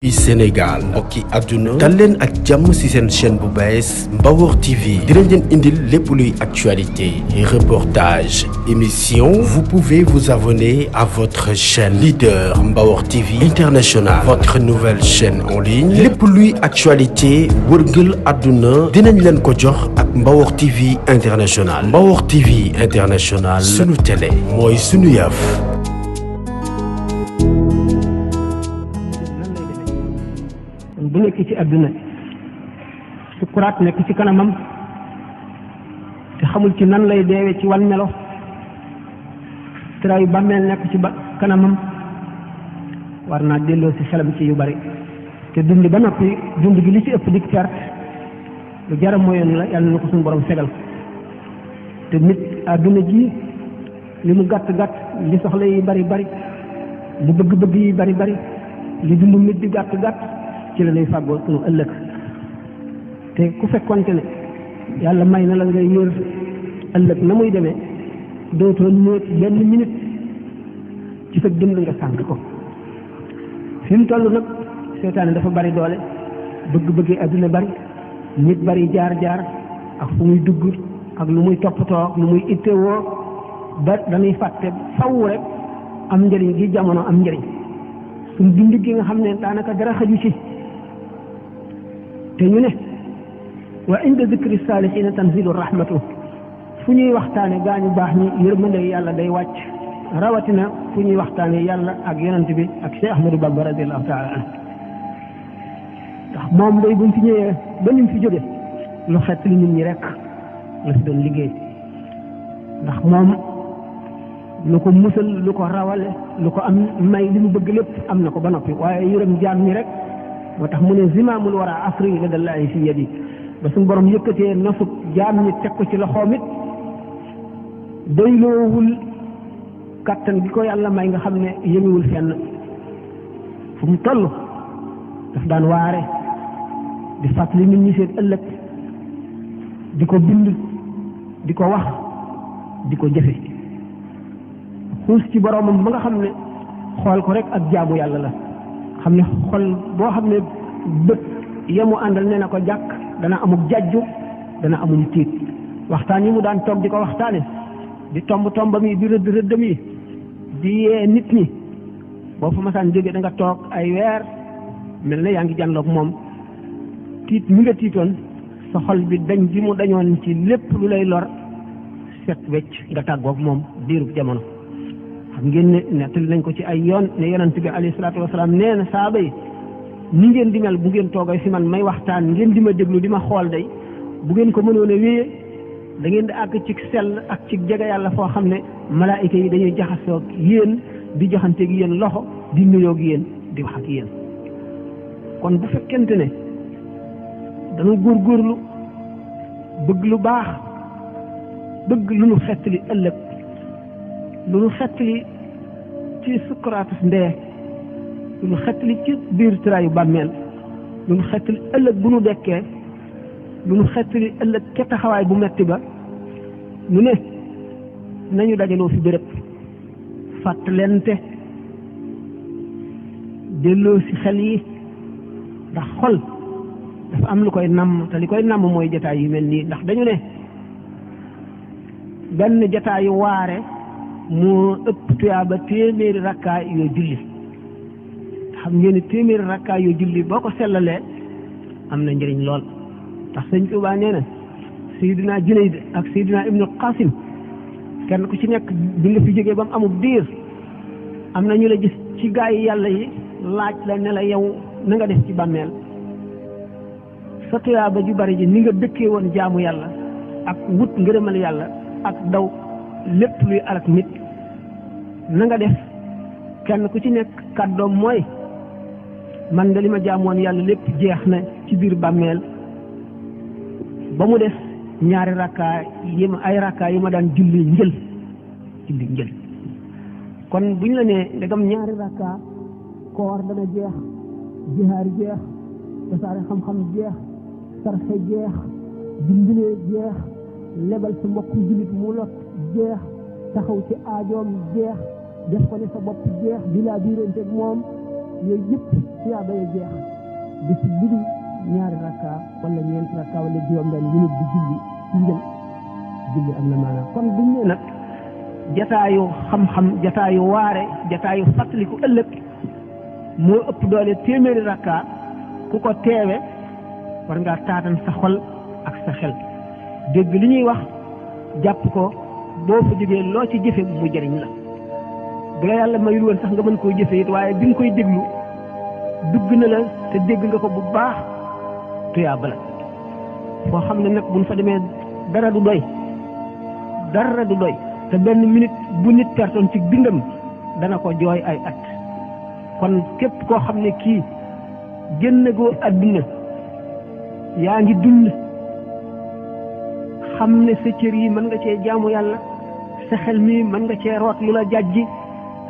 Sénégal mbokki àdduna dal leen ak jàmm ci seen chaîne bu bees Mbawor TV dinañ leen indil lépp luy actualité reportage émission vous pouvez vous abonner à votre chaîne leader Mbawor TV International votre nouvelle chaîne en ligne lépp luy actualité wërngël àdduna dinañ leen ko jox ak Mbawor TV International Mbawor TV International sunu télé mooy sunu yëf. bu nekk ci àdduna sukuraat nekk ci kanamam te xamul ci nan lay deewee ci wan melo tëraayu bàmmeel nekk ci kanamam war naa delloo ci xelam ci yu bari te dund ba noppi dund gi li ci ëpp di perte lu jaram mooyoon la yàlla na ko suñu borom segal te nit àdduna ji li mu gàtt gàtt li soxla yi bari bari li bëgg-bëgg yi bari bari li dund nit di gàtt gàtt ci la lay fàggoo sunu ëllëg te ku fekkonte ne yàlla may na la ngay yër ëllëg na muy demee dootoo ñëw benn minute ci sa dund nga sànq ko fi mu toll nag seetaane dafa bari doole bëgg-bëggi àdduna bari nit bari jaar-jaar ak fu muy dugg ak lu muy toppatoo ak lu muy ittewoo ba dañuy fàtte faw rek am njëriñ gi jamono am njëriñ suñ dund gi nga xam ne daanaka dara xaju ci te ñu ne wa inda zikri saalihiina tanzilu rahmatu fu ñuy waxtaane gaañu baax ñi yërmande yàlla day wàcc rawatina fu ñuy waxtaane yàlla ak yonent bi ak Cheikh Ahmadou Bamba radiallahu taala anhu ndax moom day buñ fi ñëwee ba ñu fi jóge lu xett li nit ñi rek la fi doon liggéey ndax moom lu ko musal lu ko rawale lu ko am may li mu bëgg lépp am na ko ba noppi waaye yërëm jaam ñi rek moo tax mu ne zimaamul wara afri ladallaahi fi yadi ba suñu borom yëkkatee nosub jaam ñi teg ko ci loxoom it doyloowul kàttan gi ko yàlla may nga xam ne yënguwul fenn fu mu toll daf daan waare di fàttali nit ñi seen ëllëg di ko bind di ko wax di ko jëfe xuus ci boromam ba nga xam ne xool ko rek ak jaamu yàlla la xam ne xol boo xam ne bët yemu àndal ne na ko jàkk dana amul jajju dana amul tiit waxtaan yi mu daan toog di ko waxtaane di tombam yi di rëddam yi di yee nit ñi boo fa masaan jóge da nga toog ay weer mel ne yaa ngi jànloog moom tiit mi nga tiitoon sa xol bi dañ ji mu dañoon ci lépp lu lay lor set wecc nga tàggoog moom diirub jamono xam ngeen ne nettali nañ ko ci ay yoon ne yonent bi alayhi salaatu wasalaam nee na saaba yi ni ngeen di mel bu ngeen toogay fi man may waxtaan ngeen di ma déglu di ma xool day bu ngeen ko mënoon a wéyee da ngeen di àgg ci sell ak ci jege yàlla foo xam ne malaayika yi dañuy jaxasoog yéen di joxanteeg yéen loxo di nuyoog yéen di wax ak yéen kon bu fekkente ne dañu góorgóorlu bëgg lu baax bëgg lu nu xettali ëllëg lu nu xettali ci sukkuraatus ndee lu nu xettali ci biir tëraayu bàmmeel lu nu xettali ëllëg bu nu dekkee lu nu xettali ëllëg ca taxawaay bu metti ba nu ne nañu dajaloo fi béréb fàttalente delloo si xel yi ndax xol dafa am lu koy namm te li koy namm mooy jataay yu mel nii ndax dañu ne benn jataayu waare moo ëpp tuyaaba téeméeri rakkaa yoo julli xam ngeen ni téeméeri rakkaa yoo julli boo ko sellalee am na njëriñ lool ndax sëñ Tuubaa nee na Seydina Junayd ak Seydina Ibnu Qasim kenn ku ci nekk bi nga fi jógee ba mu amul diir am na ñu la gis ci gaa yi yàlla yi laaj la ne la yow na nga def ci bàmmeel sa tuyaaba ju bari ji ni nga dëkkee woon jaamu yàlla ak wut ngërëmal yàlla ak daw lépp luy alak nit na nga def kenn ku ci nekk kàddoom mooy man de li ma jaamoon yàlla lépp jeex na ci biir bàmmeel ba mu des ñaari rakkaa yi ma daan julli njël kon bu ñu la nee ndegam ñaari rakkaa koor dana jeex jihaar jeex tasaare xam-xam jeex sarxe jeex dimbilee jeex lebal sa mbokku jullit mu lot jeex taxaw ci aajoom jeex def ko ne sa bopp jeex di laa biiranteeg moom yooyu yëpp tuyaaba ya jeex di ci ludul ñaari rakka wala ñeenti rakka wala juróom-benn minute di julli ci njël julli am na maanaam kon buñ ne nag jataayu xam-xam jataayu waare jataayu fàttaliku ëllëg moo ëpp doole téeméeri rakka ku ko teewe war ngaa taatan sa xol ak sa xel dégg li ñuy wax jàpp ko boo fa jógee loo ci jëfe mu jëriñ la bu la yàlla mayul woon sax nga mën koo jëfe it waaye bi nga koy déglu dugg na la te dégg nga ko bu baax tuyaaba la foo xam ne nag buñ fa demee dara du doy te benn minute bu nit pertoon ci bindam dana ko jooy ay at kon képp koo xam ne kii génn goo àdduna yaa ngi dund xam ne sa cër yi mën nga cee jaamu yàlla sa xel mi mën nga cee root lu la jàjji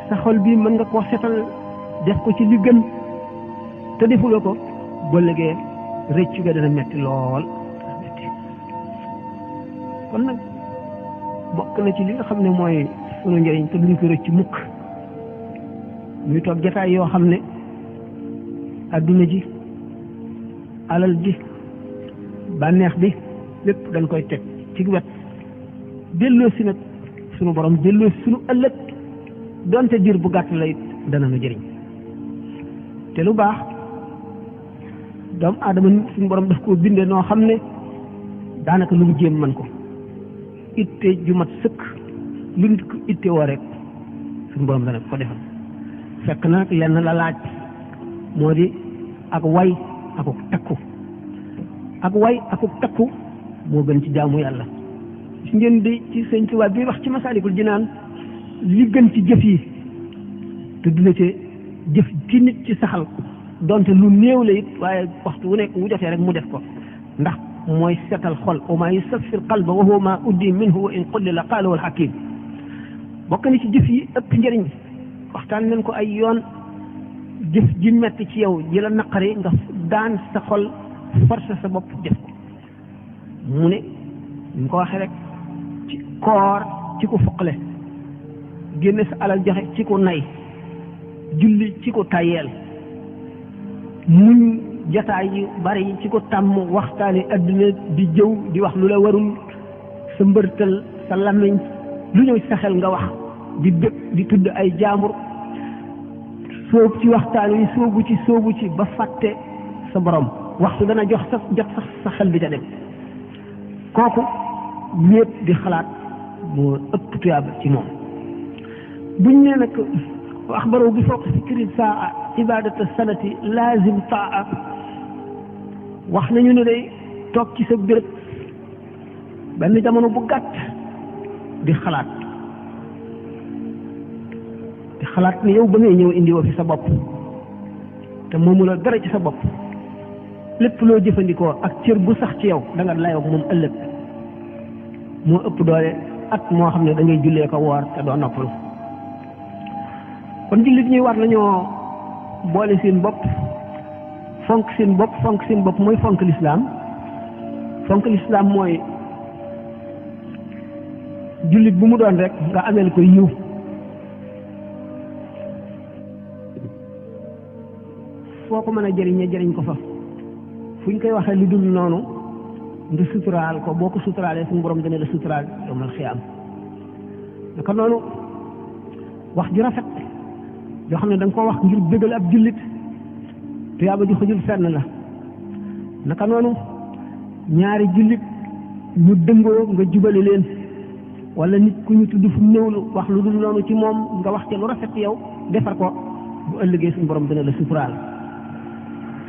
sa xol bi mën nga koo setal def ko ci li gën te defuloo ko ba léegi rëccu ga dana metti lool kon nag bokk na ci li nga xam ne mooy sunu njëriñ te duñ ko rëcc mukk ñuy toog jataay yoo xam ne adduna ji alal ji bànneex bi lépp dañ koy teg ci wet delloo si nag sunu borom delloo si sunu ëllëg donte diir bu gàtt lay dana nu jëriñ te lu baax doomu aadama suñu borom daf koo bindee noo xam ne daanaka lu mu jéem man ko itte ju mat sëkk lu nit ko itte woo rek suñu borom dana ko defal fekk na nag lenn la laaj moo di ak way akuk takku ak way akuk takku moo gën ci jaamu yàlla si ngeen di ci sëñ Tuubaa bi wax ci Masaalikul Jinaan li gën ci jëf yi te dina ci jëf ci nit ci saxal donte lu néew la it waaye waxtu wu nekk wu jotee rek mu def ko ndax mooy setal xol wa maa yusaffil qalba wa huwa maa uddi minhu wa in qullila qaala wal hakim bokk na ci jëf yi ëpp njëriñ waxtaan nañ ko ay yoon jëf ji metti ci yow ji la naqari nga daan sa xol force sa bopp def ko mu ne ñu ko waxee rek ci koor ci ko foqale génne sa alal joxe ci ko nay julli ci ko tayeel muñ jataay yu bari yi ci ko tàmm waxtaane adduna di jëw di wax lu la warul sa mbërtal sa làmmiñ lu ñëw sa xel nga wax di dëkk di tudd ay jaambur soobu ci waxtaan wi soobu ci ba fàtte sa borom waxtu dana jot sax sa xel bi da dem kooku wéet di xalaat moo ëpp tuyaaba ci moom buñ ne nag axbaru bi fawq fikri saa ibadata sanati laazim taa wax nañu ne day toog ci sa béréb benn jamono bu gàtt di xalaat ni yow ba ngay ñëw indi woo fi sa bopp te moomuloo dara ci sa bopp lépp loo jëfandikoo ak cër bu sax ci yow da nga layoo moom ëllëg moo ëpp doole at moo xam ne da ngay jullee ko woor te doo noppalu kon jullit ñuy war nañoo boole seen bopp fonk seen bopp mooy fonk lislaam mooy jullit bu mu doon rek nga ameel ko yiw foo ko mën a jëriñ ko fa fu ñu koy waxee lu dul noonu nga suturaal ko boo ko suturaalee suñu borom dana la suturaal yawmal xiyaam naka noonu wax ju rafet yoo xam ne da nga ko wax ngir bëggal ab jullit tuyaaba ju xëjul fenn la naka noonu ñaari jullit ñu dëngoo nga jubale leen wala nit ku ñu tudd fu néewlu wax lu dul noonu ci moom nga wax ca lu rafet yow defar ko bu ëllëgee suñu borom dana la suturaal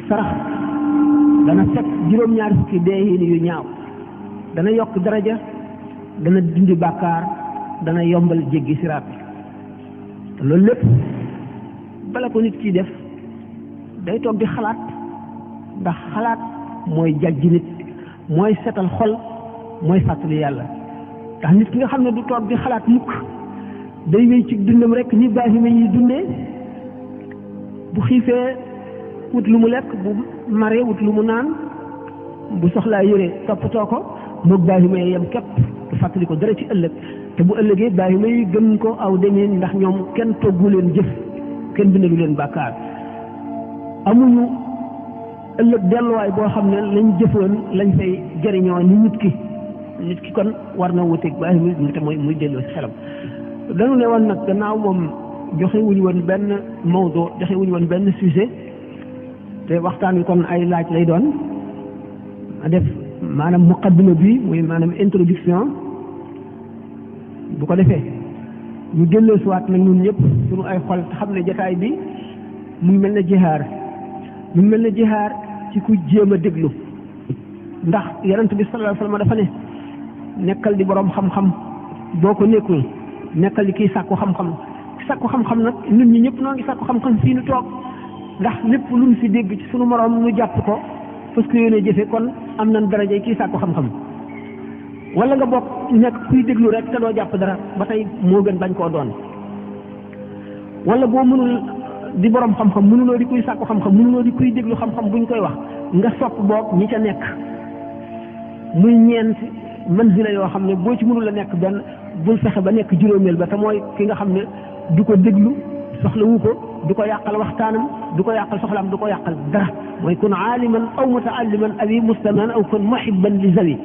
sarax dana fekk juróom-ñaari fukki dee yu ñaaw dana yokk daraja dana dindi bàkkaar dana yombal jéggi siraat te loolu lépp bala ko nit ki def day toog di xalaat ndax xalaat mooy jàjji nit mooy setal xol mooy fàttali yàlla ndax nit ki nga xam ne du toog di xalaat mukk day wéy ci dundam rek ni baahima yi dundee bu xiifee wut lu mu lekk bu maree wut lu mu naan bu soxlaa yére toppatoo ko moog baahima yi yem képp du fàttali ko dara ci ëllëg te bu ëllëgee baahima yi gën ko aw demeen ndax ñoom kenn toggu leen jëf kenn bindalu leen bàkkaar amuñu ëllëg delluwaay boo xam ne lañ jëfoon lañ fay jëriñoo ni nit ki kon war na wuteeg ba ay nit te mooy muy delloo si xelam. dañu ne woon nag gannaaw moom joxe wuñu woon benn mawdu joxe wuñu woon benn sujet te waxtaan wi kon ay laaj lay doon a def maanaam muqaddima bi muy maanaam introduction bu ko defee ñu delloo si waat nag ñun ñëpp suñu ay xol te xam ne jataay bi mu ngi mel ne jihaar mu ngi mel ne jihaar ci ku jéem a déglu ndax yonent bi sallallahu alayhi wasallam dafa ne nekkal di borom xam-xam boo ko nekkul nekkal di kii sàkku xam-xam sàkku xam-xam nag nit ñi ñëpp noo ngi sàkku xam-xam fii nu toog ndax lépp luñ fi dégg ci sunu moroom nu jàpp ko parce que yéene jëfe kon am nañ daraja kii sàkku xam-xam wala nga bokk nekk kuy déglu rek te doo jàpp dara ba tey moo gën bañ koo doon wala boo mënul di borom xam-xam mënuloo di kuy sàkku xam-xam mënuloo di kuy déglu xam-xam buñ koy wax nga sopp boog ñi ca nekk muy ñeent manzila yoo xam ne boo ci mënul a nekk benn bul fexe ba nekk juróomeel ba te mooy ki nga xam ne du ko déglu soxlawu ko du ko yàqal waxtaanam du ko yàqal soxlaam du ko yàqal dara mooy kun aaliman aw mutaalliman awi mustaman aw kun muhibban li zawi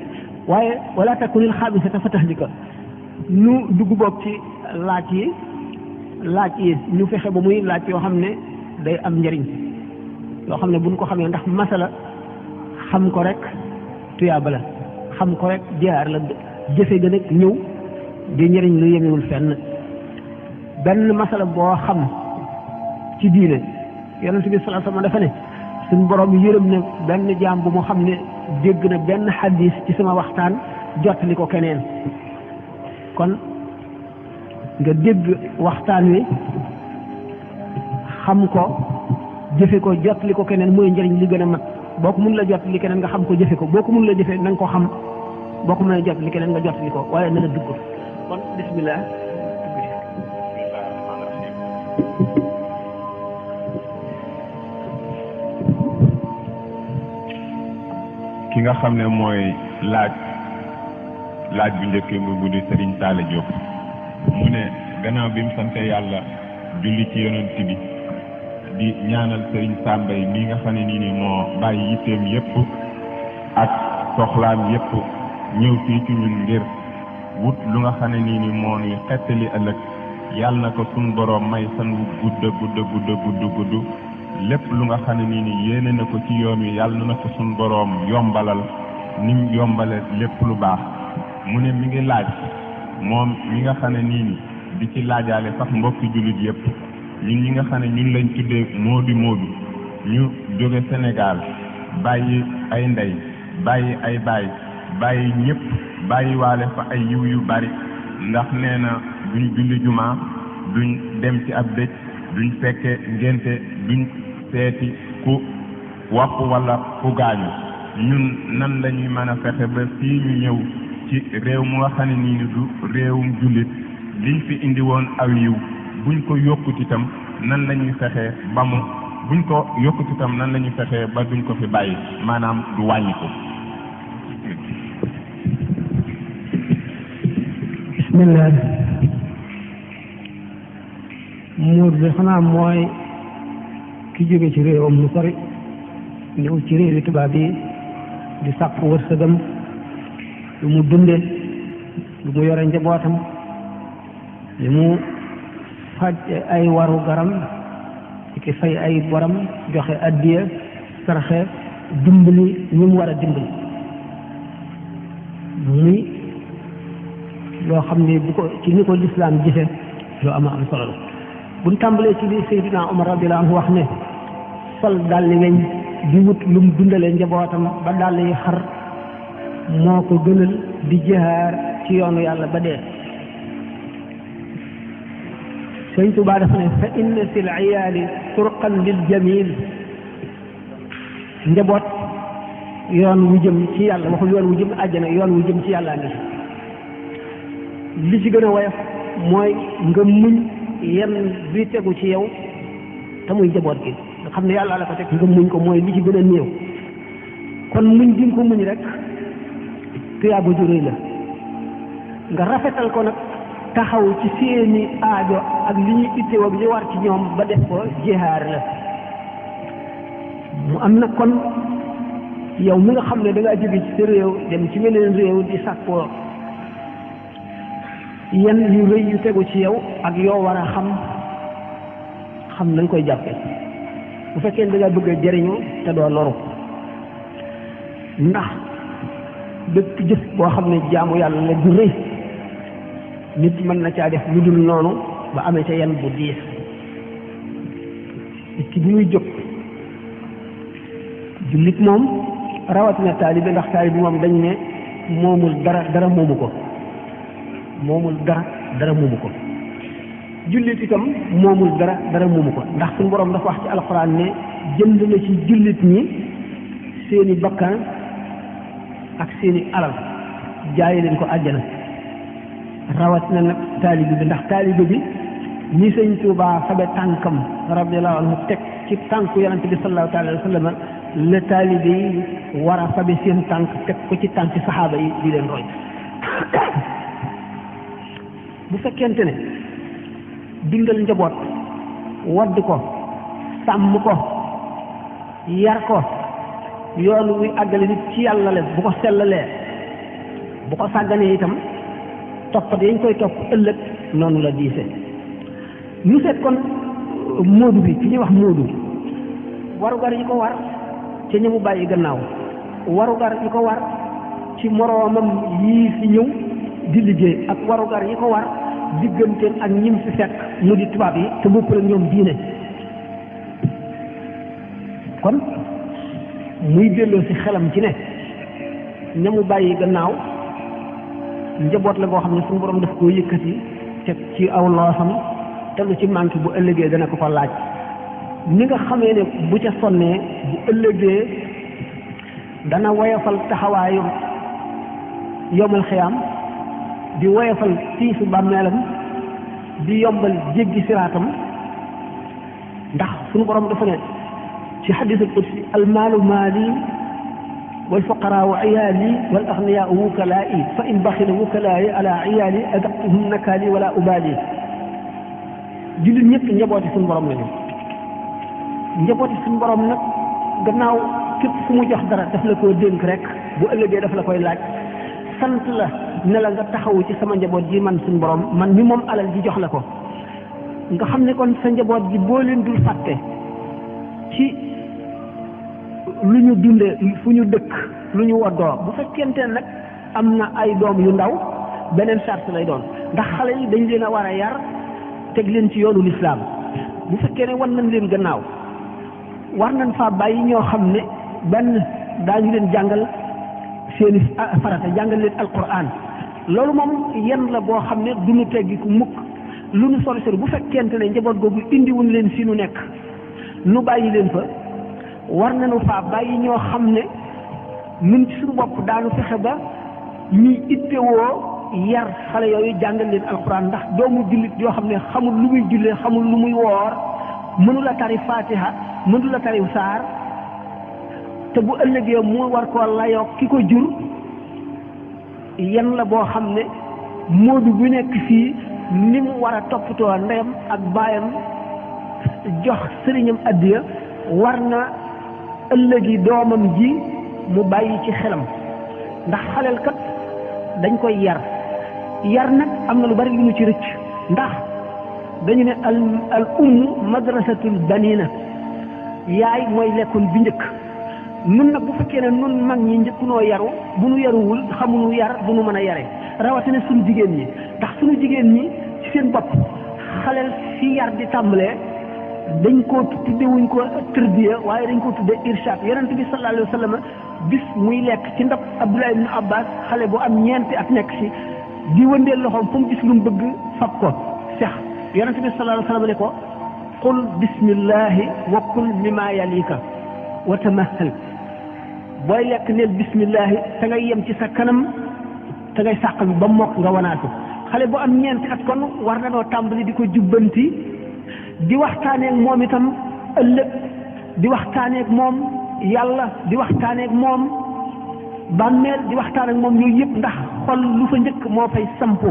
waaye wala takunil xaamisata fa tahlika ñu dugg boog ci laaj yi ñu fexe ba muy laaj yoo xam ne day am njëriñ yoo xam ne buñ ko xamee ndax masala xam ko rek tuyaaba la xam ko rek jaar la jëfe ga nag ñëw di njëriñ lu yemewul fenn benn masala boo xam ci diine yonent bi sallallahu alayhi wasallam dafa ne suñ borom yërëm ne benn jaam bu mu xam ne dégg na benn xadis ci sama waxtaan jottali ko keneen kon nga dégg waxtaan wi xam ko jëfe ko jottali ko keneen mooy njëriñ li gën a mat boo ko mun la jottali keneen nga xam ko jëfe ko boo ko mun la jëfe na nga ko xam boo ko mën a jottali keneen nga jottali ko waaye na la dugg kon bismillah. ki nga xam ne mooy laaj bu njëkk bu di Serigne Talla Diop mu ne gannaaw bi mu sante yàlla julli ci yonent bi di ñaanal Serigne Sambay mi nga xam ne nii moo bàyyi yitteem yépp ak soxlaam yépp ñëw fii ci ñun ngir wut lu nga xam ne nii moo ñuy xettali ëllëg yàlla na ko suñ boroom may san wu gudd lépp lu nga xam ne nii yéene na ko ci yoon wi yàlla na ko suñ boroom yombalal ni mu yombale lépp lu baax mu ne mi ngi laaj moom mi nga xam ne nii di ci laajaale sax mbokki jullit yépp ñun ñi nga xam ne ñun lañ tuddee moodu ñu jóge Sénégal bàyyi ay ndey bàyyi ay baay bàyyi ñëpp bàyyi waale fa ay yiw yu bari ndax nee na duñ julli jumaa duñ dem ci ab dëj duñ fekke ngénte duñ seeti ku wopp wala ku gaañu ñun nan lañuy mën a fexe ba fii ñu ñëw ci réew mu nga xam ne nii du réewum jullit liñ fi indi woon aw yiw buñ ko yokkut itam nan lañuy fexe ba mu buñ ko yokkut itam nan lañuy fexe ba duñ ko fi bàyyi maanaam du wàññi ko. bismillah muur bi xanaa mooy ki jóge ci réewam lu sori ñëw ci réewi tubaab yi di sàkku wërsëgam lu mu dunde lu mu yore njabootam li mu faj ay waru garam ki fay ay boram joxe addiya saraxe dimbali ñi mu war a dimbali muy loo xam ne bu ko ci ni ko lislaam jëfe loo am solo la buñ tàmbalee ci li Seydina Omar radiyallahu anhu wax ne sol dàll weñ di wut lu mu dundalee njabootam ba dàll yi xar moo ko gënal di jihaar ci yoonu yàlla ba dee. Sëñ Tuubaa dafa ne fa inna fil iyaali turqan lil jamil njaboot yoon wu jëm ci yàlla waxul yoon wu jëm àjjana yoon wu jëm ci yàlla ngi li ci gën a woyof mooy nga muñ yenn bi tegu ci yow te muy njaboot gi nga xam ne yàlla la ko teg nga muñ ko mooy li ci gën a néew kon muñ gi nga ko muñ rek tuyaaba ju rëy la nga rafetal ko nag taxaw ci seeni aajo ak li ñuy ittewoo ak li war ci ñoom ba def ko jihaar la mu am na kon yow mi nga xam ne da ngaa jóge ci sa réew dem ci meneen réew di sàkkoo yenn yu rëy yu tegu ci yow ak yoo war a xam nañ koy jàppe bu fekkee da ngaa bëgg a jëriñu te doo loru ndax bépp jëf boo xam ne jaamu yàlla la du rëy nit mën na caa def lu dul noonu ba amee ca yenn bu diis nit ki bu muy jóg jullit moom rawatina taalibe ndax taalibe moom dañ ne moomul dara moomu ko moomul dara moomu ko jullit itam moomul dara moomu ko ndax suñu borom dafa wax ci alxuraan ne jënd na ci jullit ñi seeni bakkan ak seeni alal jaaye leen ko àjjana rawatina nag taalibe bi ndax taalibe bi ñi sëñ Tuubaa fabe tànkam radiyallahu anhu teg ci tànku yonente bi sallallahu alayhi wa sallam la taalibe yi war a fabe seen tànk teg ko ci tànki saxaaba yi di leen roy bu fekkente ne dundal njaboot wadd ko sàmm ko yar ko yoonu wuy àggale nit ci yàlla la bu ko sellalee bu ko sàgganee itam toppat yañ koy topp ëllëg noonu la diise ñu seet kon móodu bi ki ñuy wax móodu warugar yi ko war ci ñi mu bàyyi gannaaw warugar yi ko war ci moroomam yii fi ñëw di liggéey ak warugar yi ko war digganteem ak ñim fi fekk mu di tubaab yi te bopp la ñoom diine kon muy delloo ci xelam ci ne ña mu bàyyi gannaaw njaboot la boo xam ne suñu borom daf koo yëkkati teg ci aw loosam te lu ci manqué bu ëllëgee dana ko laaj ni nga xamee ne bu ca sonnee bu ëllëgee dana woyofal taxawaayu yomal xiyaam di woyofal tiisu bàmmeelam di yombal jéggi siraatam ndax suñu borom dafa ne ci xadiisul qudsi almaalu maali wal fuqaraau iyaali wal agniyaau wukalaa'i fa in baxila wukalaa'i ala iyaali adaqtuhum nakaali wala ubaali jullit ñëpp njabooti suñu borom lañu njabooti suñu borom nag gannaaw képp fu mu jox dara daf la koo dénk rek bu ëllëgee daf la koy laaj sant la ne la nga taxawu ci sama njaboot ji man suñu borom man mi moom alal ji jox la ko nga xam ne kon sa njaboot ji boo leen dul fàtte ci lu ñu dunde fu ñu dëkk lu ñu woddoo bu fekkente nag am na ay doom yu ndaw beneen charte lay doon ndax xale yi dañ leen a war a yar teg leen ci yoonu lislaam bu fekkee ne wan nañ leen gannaaw war nañ faa bàyyi ñoo xam ne benn daañu leen jàngal seeni farata jàngal leen alquran loolu moom yenn la boo xam ne du ñu teggi ku mukk lu nu sori sori bu fekkente ne njaboot googu indiwuñ leen fi nu nekk nu bàyyi leen fa war nañu faa bàyyi ñoo xam ne ñun ci suñu bopp daanu fexe ba ñuy ittewoo yar xale yooyu jàngal leen alquran ndax doomu jullit yoo xam ne xamul lu muy jullee xamul lu muy woor mënula tari fatiha mënula tari saar te bu ëllëgee mu war koo layoo ki ko jur yan la boo xam ne moodu bu nekk fii ni mu war a toppatoo ndeyam ak baayam jox sëriñam addiya war na ëllëgi doomam ji mu bàyyi ci xelam ndax xaleel kat dañ koy yar nag am na lu bari lu mu ci rëcc ndax dañu ne al madrasatul banina yaay mooy lekkoon bi njëkk nun nag bu fekkee ne nun mag ñi njëkkunoo yaru bu nu yaruwul xamuñu yar du nu mën a yare rawatina suñu jigéen ñi ndax suñu jigéen ñi ci seen bopp xaleel fi yar di tàmbalee dañ koo tudde wuñ ko tërbiya waaye dañ koo tudde irshad yonent bi sallallahu alayhi wa sallam bis muy lekk ci ndab Abdullah ibn Abbas xale bu am ñeenti at nekk ci di wëndeel loxoom fu mu gis lu mu bëgg fab ko sex yonent bi sallallahu alayhi wa sallam ne ko qul bismillahi wa kul mimma yalika wa tamahal booy lekk neel bismillahi te ngay yem ci sa kanam te ngay sàqal ba mokk nga wanaatu xale bu am ñeenti at kon war na noo tàmbali di ko jubbanti di waxtaaneek moom itam ëllëg di waxtaaneek moom yàlla di waxtaaneek moom bàmmeel di waxtaan ak moom yooyu yëpp ndax xol lu fa njëkk moo fay sampu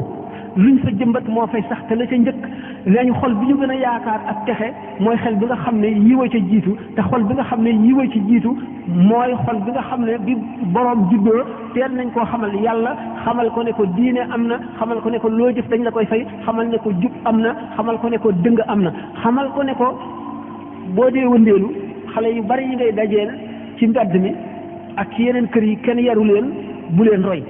luñ fa jëmbat moo fay sax te la ca njëkk nee ñu xol bi ñu gën a yaakaar ak texe mooy xel bi nga xam ne yiwa ca jiitu te xol bi nga xam ne yiwa ci jiitu mooy xol bi nga xam ne bi boroom juddoo teel nañ koo xamal yàlla xamal ko ne ko diine am na xamal ko ne ko loo jëf dañ la koy fay xamal ne ko jub am na xamal ko ne ko dëng am na xamal ko ne ko boo dee wëndeelu xale yu bari yi ngay dajeel ci mbedd mi ak ci yeneen kër yi kenn yaru leen bu leen roy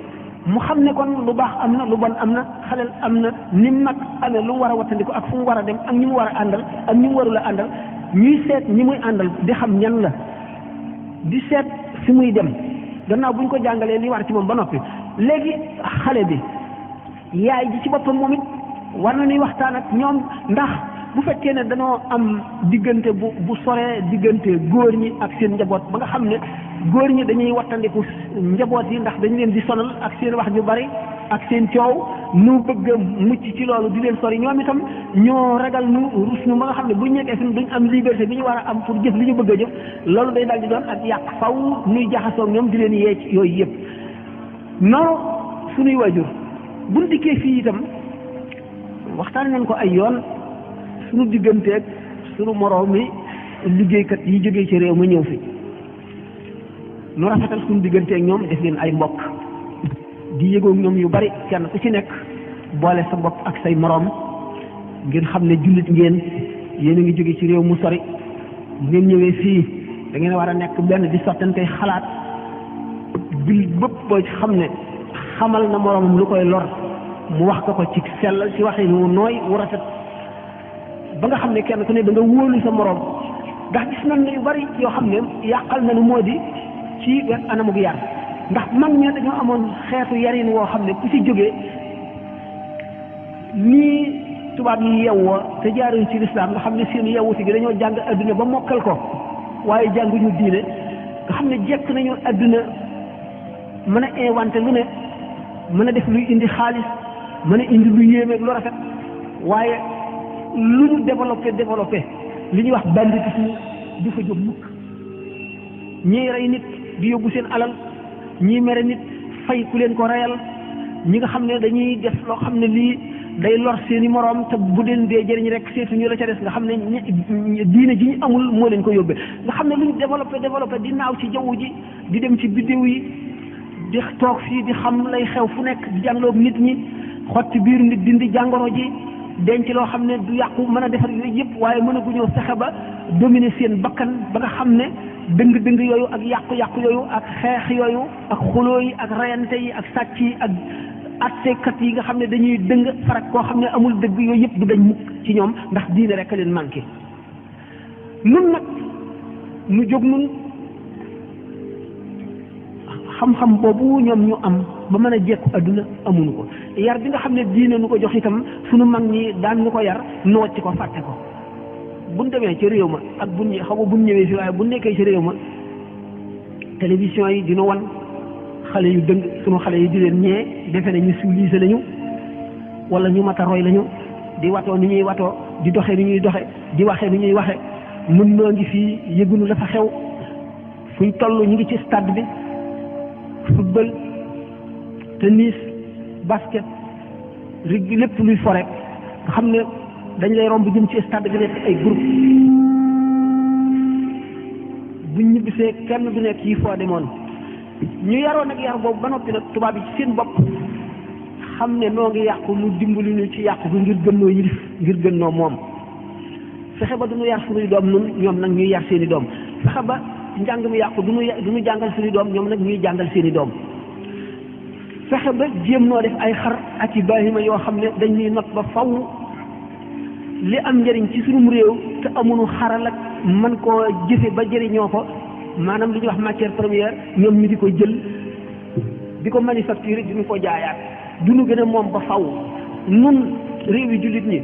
mu xam ne kon lu baax am na lu bon am na xaleel am na ni mag amee lu mu war a wattandiku ak fu mu war a dem ak ñi mu war a àndal ak ñi mu warul a àndal ñuy seet ñi muy àndal di xam ñan la di seet fi muy dem gannaaw bu ñu ko jàngalee li war ci moom ba noppi léegi xale bi yaay ji ci boppam moom it war na ñuy waxtaan ak ñoom ndax bu fekkee ne dañoo am diggante bu soree diggante góor ñi ak seen njaboot ba nga xam ne góor ñi dañuy wattandiku njaboot yi ndax dañu leen di sonal ak seen wax ju bari ak seen coow nu bëgg a mucc ci loolu di leen sori ñoom itam ñoo ragal nu rus nu ba nga xam ne bu ñu nekkee fi duñ am liberté bi ñu war a am pour jëf li ñu bëgg a jëf loolu day dal di doon ak yàq faw nuy jaxasoo ñoom di leen yee ci yooyu yëpp noonu suñuy waajur buñ dikkee fii itam waxtaan nañ ko ay yoon suñu digganteeg suñu moroom mi liggéeykat yi jógee ci réew ma ñëw fi nu rafetal suñu digganteeg ñoom def leen ay mbokk di yëgoog ñoom yu bari kenn ku ci nekk boole sa bopp ak say moroom ngeen xam ne jullit ngeen yéen a ngi jóge ci réew mu sori ngeen ñëwee fii da ngeen war a nekk benn di sottantey xalaat jullit bëpp boo ci xam ne xamal na moroomam lu koy lor mu wax ko ci sellal ci waxin wu nooy wu rafet ba nga xam ne kenn ku ne da nga wóolu sa moroom ndax gis nañ ne yu bari yoo xam ne yàqal na nu moo di ci anamug yar ndax mag ñi dañoo amoon xeetu yarin woo xam ne ku ci jógee nii tubaab yi yewwoo te jaaruñ ci lislaam nga xam ne seen yewwuti gi dañoo jàng adduna ba mokkal ko waaye jànguñu diine nga xam ne jekk nañu adduna mën a inventé lu ne mën a def luy indi xaalis mën a indi lu yéemeeg lu rafet waaye lu ñu développé li ñuy wax banditisme du fa jóg mukk ñiy rey nit di yóbbu seen alal ñii mere nit fay ku leen ko reyal ñi nga xam ne dañuy def loo xam ne lii day lor seeni moroom te bu leen dee jëriñ rek seetuñu la ca des nga xam ne diine ji ñu amul moo leen ko yóbbee nga xam ne lu ñu développé di naaw ci jaww ji di dem ci biddew yi di toog fii di xam lay xew fu nekk di jàngaloog nit ñi xotti biir nit dindi jàngoro ji denc loo xam ne du yàqu mën a defar yooyu yëpp waaye mën a gu ñëw fexe ba dominer seen bakkan ba nga xam ne dëng-dëng yooyu ak yàqu-yàqu yooyu ak xeex yooyu ak xuloo yi ak reyante yi ak sàcc yi ak attekat yi nga xam ne dañuy dëng farak koo xam ne amul dëgg yooyu yëpp du dañ mukk ci ñoom ndax diine rek a leen manqué nun nag nu jóg nun xam-xam boobu ñoom ñu am ba mën a jekku adduna amuñu ko yar bi nga xam ne diine nu ko jox itam sunu mag ñi daan nu ko yar nu wàcc ko fàtte ko buñ demee ci réew ma ak buñ xaw ma buñ ñëwee fi waaye buñ nekkee ci réew ma télévision yi dina wan xale yu dëng sunu xale yi di leen ñee defe ne ñu civilisé lañu wala ñu mat a roy lañu di watoo ni ñuy watoo di doxe ni ñuy doxe di waxe ni ñuy waxe mun noo ngi fii yëgunu la fa xew fuñ toll ñu ngi ci stade bi football tennis basket rugby lépp luy fo rek nga xam ne dañ lay romb jëm ci stade bi nekk ay groupe buñ ñibbisee kenn du nekk yi foo demoon ñu yaroon ak yar boobu ba noppi nag tubaab yi ci seen bopp xam ne noo ngi yàqu lu dimbali ñu ci yàqu bi ngir gën noo yilif ngir gën noo moom fexe ba du ñu yar suñuy doom nun ñoom nag ñuy yar seeni doom fexe ba njàng mi yàqu du ñu jàngal suñuy doom ñoom nag ñuy jàngal seeni doom fexe ba jéem noo def ay xar ak i bahima yoo xam ne dañuy not ba faw li am njëriñ ci suñu réew te amuñu xaral ak mën koo jëfe ba jëriñoo ko maanaam li ñuy wax matière première ñoom ñu di ko jël di ko manufacturer di ñu ko jaayaat du ñu gën a moom ba faw nun réew yi jullit ñi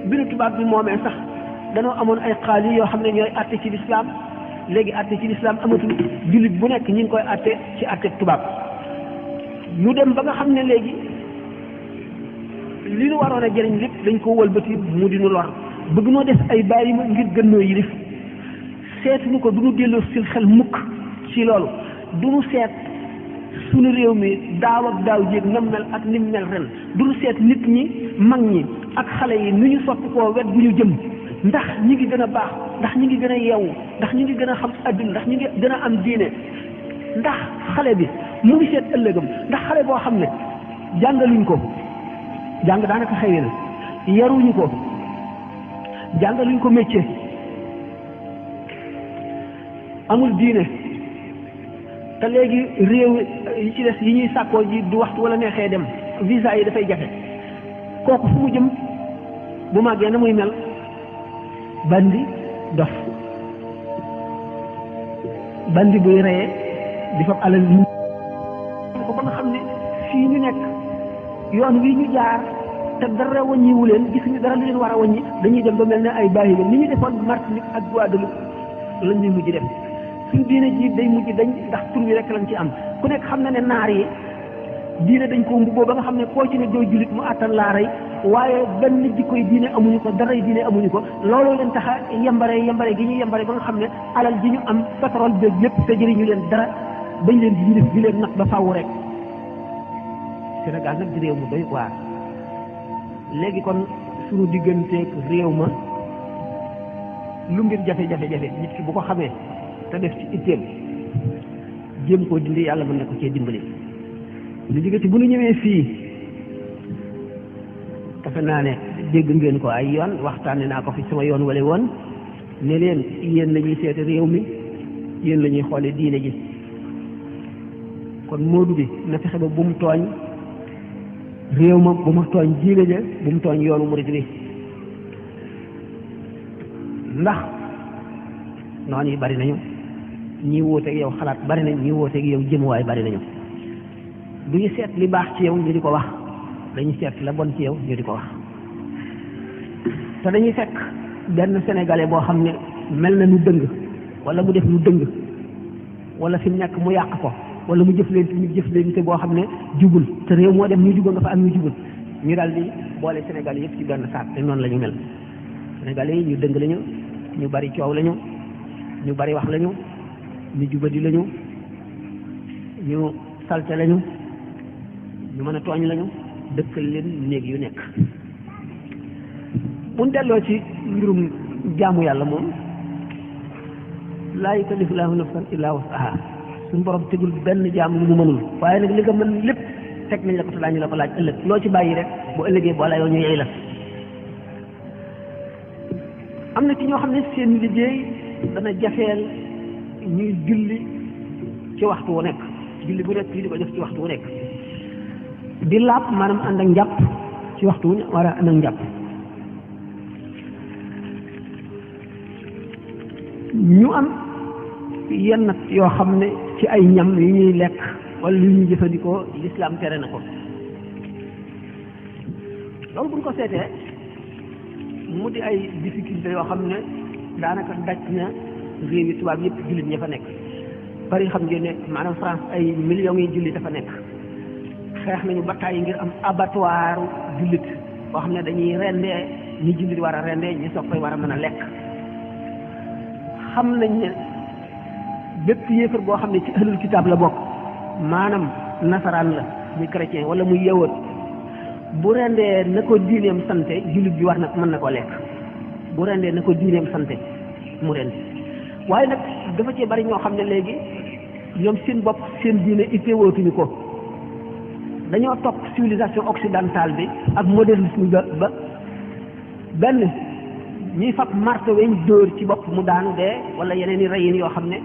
bi nu tubaab bi moomee sax danoo amoon ay xaali yoo xam ne ñooy àtte ci lislaam léegi àtte ci lislaam amatul jullit bu nekk ñi ngi koy àtte ci àtte tubaab ñu dem ba nga xam ne léegi li nu waroon a jëriñ lépp dañ ko wëlbati mu di nu lor bëgg noo def ay bàyyi ma ngir gën noo yilif seetuñu ko du ñu delloo sil xel mukk ci loolu du ñu seet suñu réew mi daaw ak daaw jéeg nam mel ak nim mel ren duñu seet nit ñi mag ñi ak xale yi nu ñu soppi koo wet gu ñu jëm ndax ñi ngi gën a baax ndax ñi ngi gën a yeewu ndax ñi ngi gën a xam adduna ndax ñi ngi gën a am diine ndax xale bi mu ngi seet ëllëgam ndax xale boo xam ne jàngaluñ ko jàng daanaka xëy na yaruñu ko jàngaluñ ko métier amul diine te léegi réew yi ci des yi ñuy sàkkoo ji du waxtu wala neexee dem visa yi dafay jafe kooku fu mu jëm bu màggee na muy mel bandi dof bandi buy reyee di fab alal yi ko ba nga xam ne fii ñu nekk yoon wi ñu jaar te dara wàññiwu leen gisuñu dara lu leen war a wàññi dañuy dem ba mel ne ay bàyyi la ni ñu defoon Martinique ak Guadeloupe lañ ñuy mujj def suñ diine ji day mujj dañ ndax tur bi rek lañ ci am ku nekk xam na ne naar yi diine dañ ko mbubboo ba nga xam ne koo ci ne doo jullit mu àttan laa rey waaye benn jikkoy diine amuñu ko daray diine amuñu ko looloo leen taxa yembare gi ñu yembare ba nga xam ne alal ji ñu am pétrole beeg lépp te jëriñu leen dara bañ leen di di leen nag ba faaw rek Sénégal nag di réew mu doy waar léegi kon suñu digganteeg réew ma lu mbir jafe-jafe nit ki bu ko xamee te def ci itteem jéem koo dindi yàlla mën na ko cee dimbali lu jóge ci bu ñu ñëwee fii defe naa ne dégg ngeen ko ay yoon waxtaane naa ko fi sama yoon wala woon ne leen yéen la ñuy seete réew mi yéen la ñuy xoole diine ji kon moodu bi na fexe ba bu mu tooñ réew ma bu mu tooñ diine ja bu mu tooñ yoonu murid bi ndax noonu yi bari nañu ñii wóoteeg yow xalaat bari nañ ñii wóoteeg yow jëmuwaay bari nañu du ñu seet li baax ci yow ñu di ko wax dañuy seet la bon ci yow ñu di ko wax te dañuy fekk benn sénégalais boo xam ne mel na nu dëng wala mu def lu dëng wala fi mu nekk mu yàq ko wala mu jëflante boo xam ne jubul te réew moo dem ñu jubal nga fa am ñu jubul ñu daal di boole sénégalais yëpp ci benn saak te noonu la ñu mel sénégalais yi ñu dëng lañu ñu bari coow lañu ñu bari wax lañu ñu jubadi lañu ñu salte lañu ñu mën a tooñ lañu dëkkal leen néeg yu nekk bu ñu delloo ci mbirum jaamu yàlla moom laa yukallifu llaahu nafsan illaa wus'ahaa suñu borom tegul benn jaamu lu mu mënul waaye nag li nga mën lépp teg nañ la ko te daañu la ko laaj ëllëg loo ci bàyyi rek bu ëllëgee boo la yow ñu yey la am na ci ñoo xam ne seen liggéey dana jafeel ñuy julli ci waxtu wu nekk julli bu nekk ñu di ko def ci waxtu wu nekk di laab maanaam ànd ak njàpp ci waxtu wu war a ànd ak njàpp ñu am yenn yoo xam ne ci ay ñam yu ñuy lekk wala yu ñuy jëfandikoo lislaam tere na ko loolu buñ ko seetee mu di ay difficulté yoo xam ne daanaka daj na réew yi tubaab yëpp jullit ña fa nekk bari xam ngeen ne maanaam France ay millions yi jullit dafa nekk xeex nañu bataay yi ngir am abattoir jullit boo xam ne dañuy rendee ñi jullit war a rendee ñi soog koy war a mën a lekk xam nañ ne bépp yéefar boo xam ne ci ahlul kitaab la bokk maanaam nasaraan la muy chrétien wala muy yawut bu rendee na ko diineem sante jullit bi war na mën na koo lekk bu rendee na ko diineem sante mu rendi waaye nag dafa cee bari ñoo xam ne léegi ñoom seen bopp seen diine ittewootuñu ko dañoo topp civilisation occidentale bi ak modernisme ba benn ñuy fab marto weñ dóor ci bopp mu daanu dee wala yeneen i reyin yoo xam ne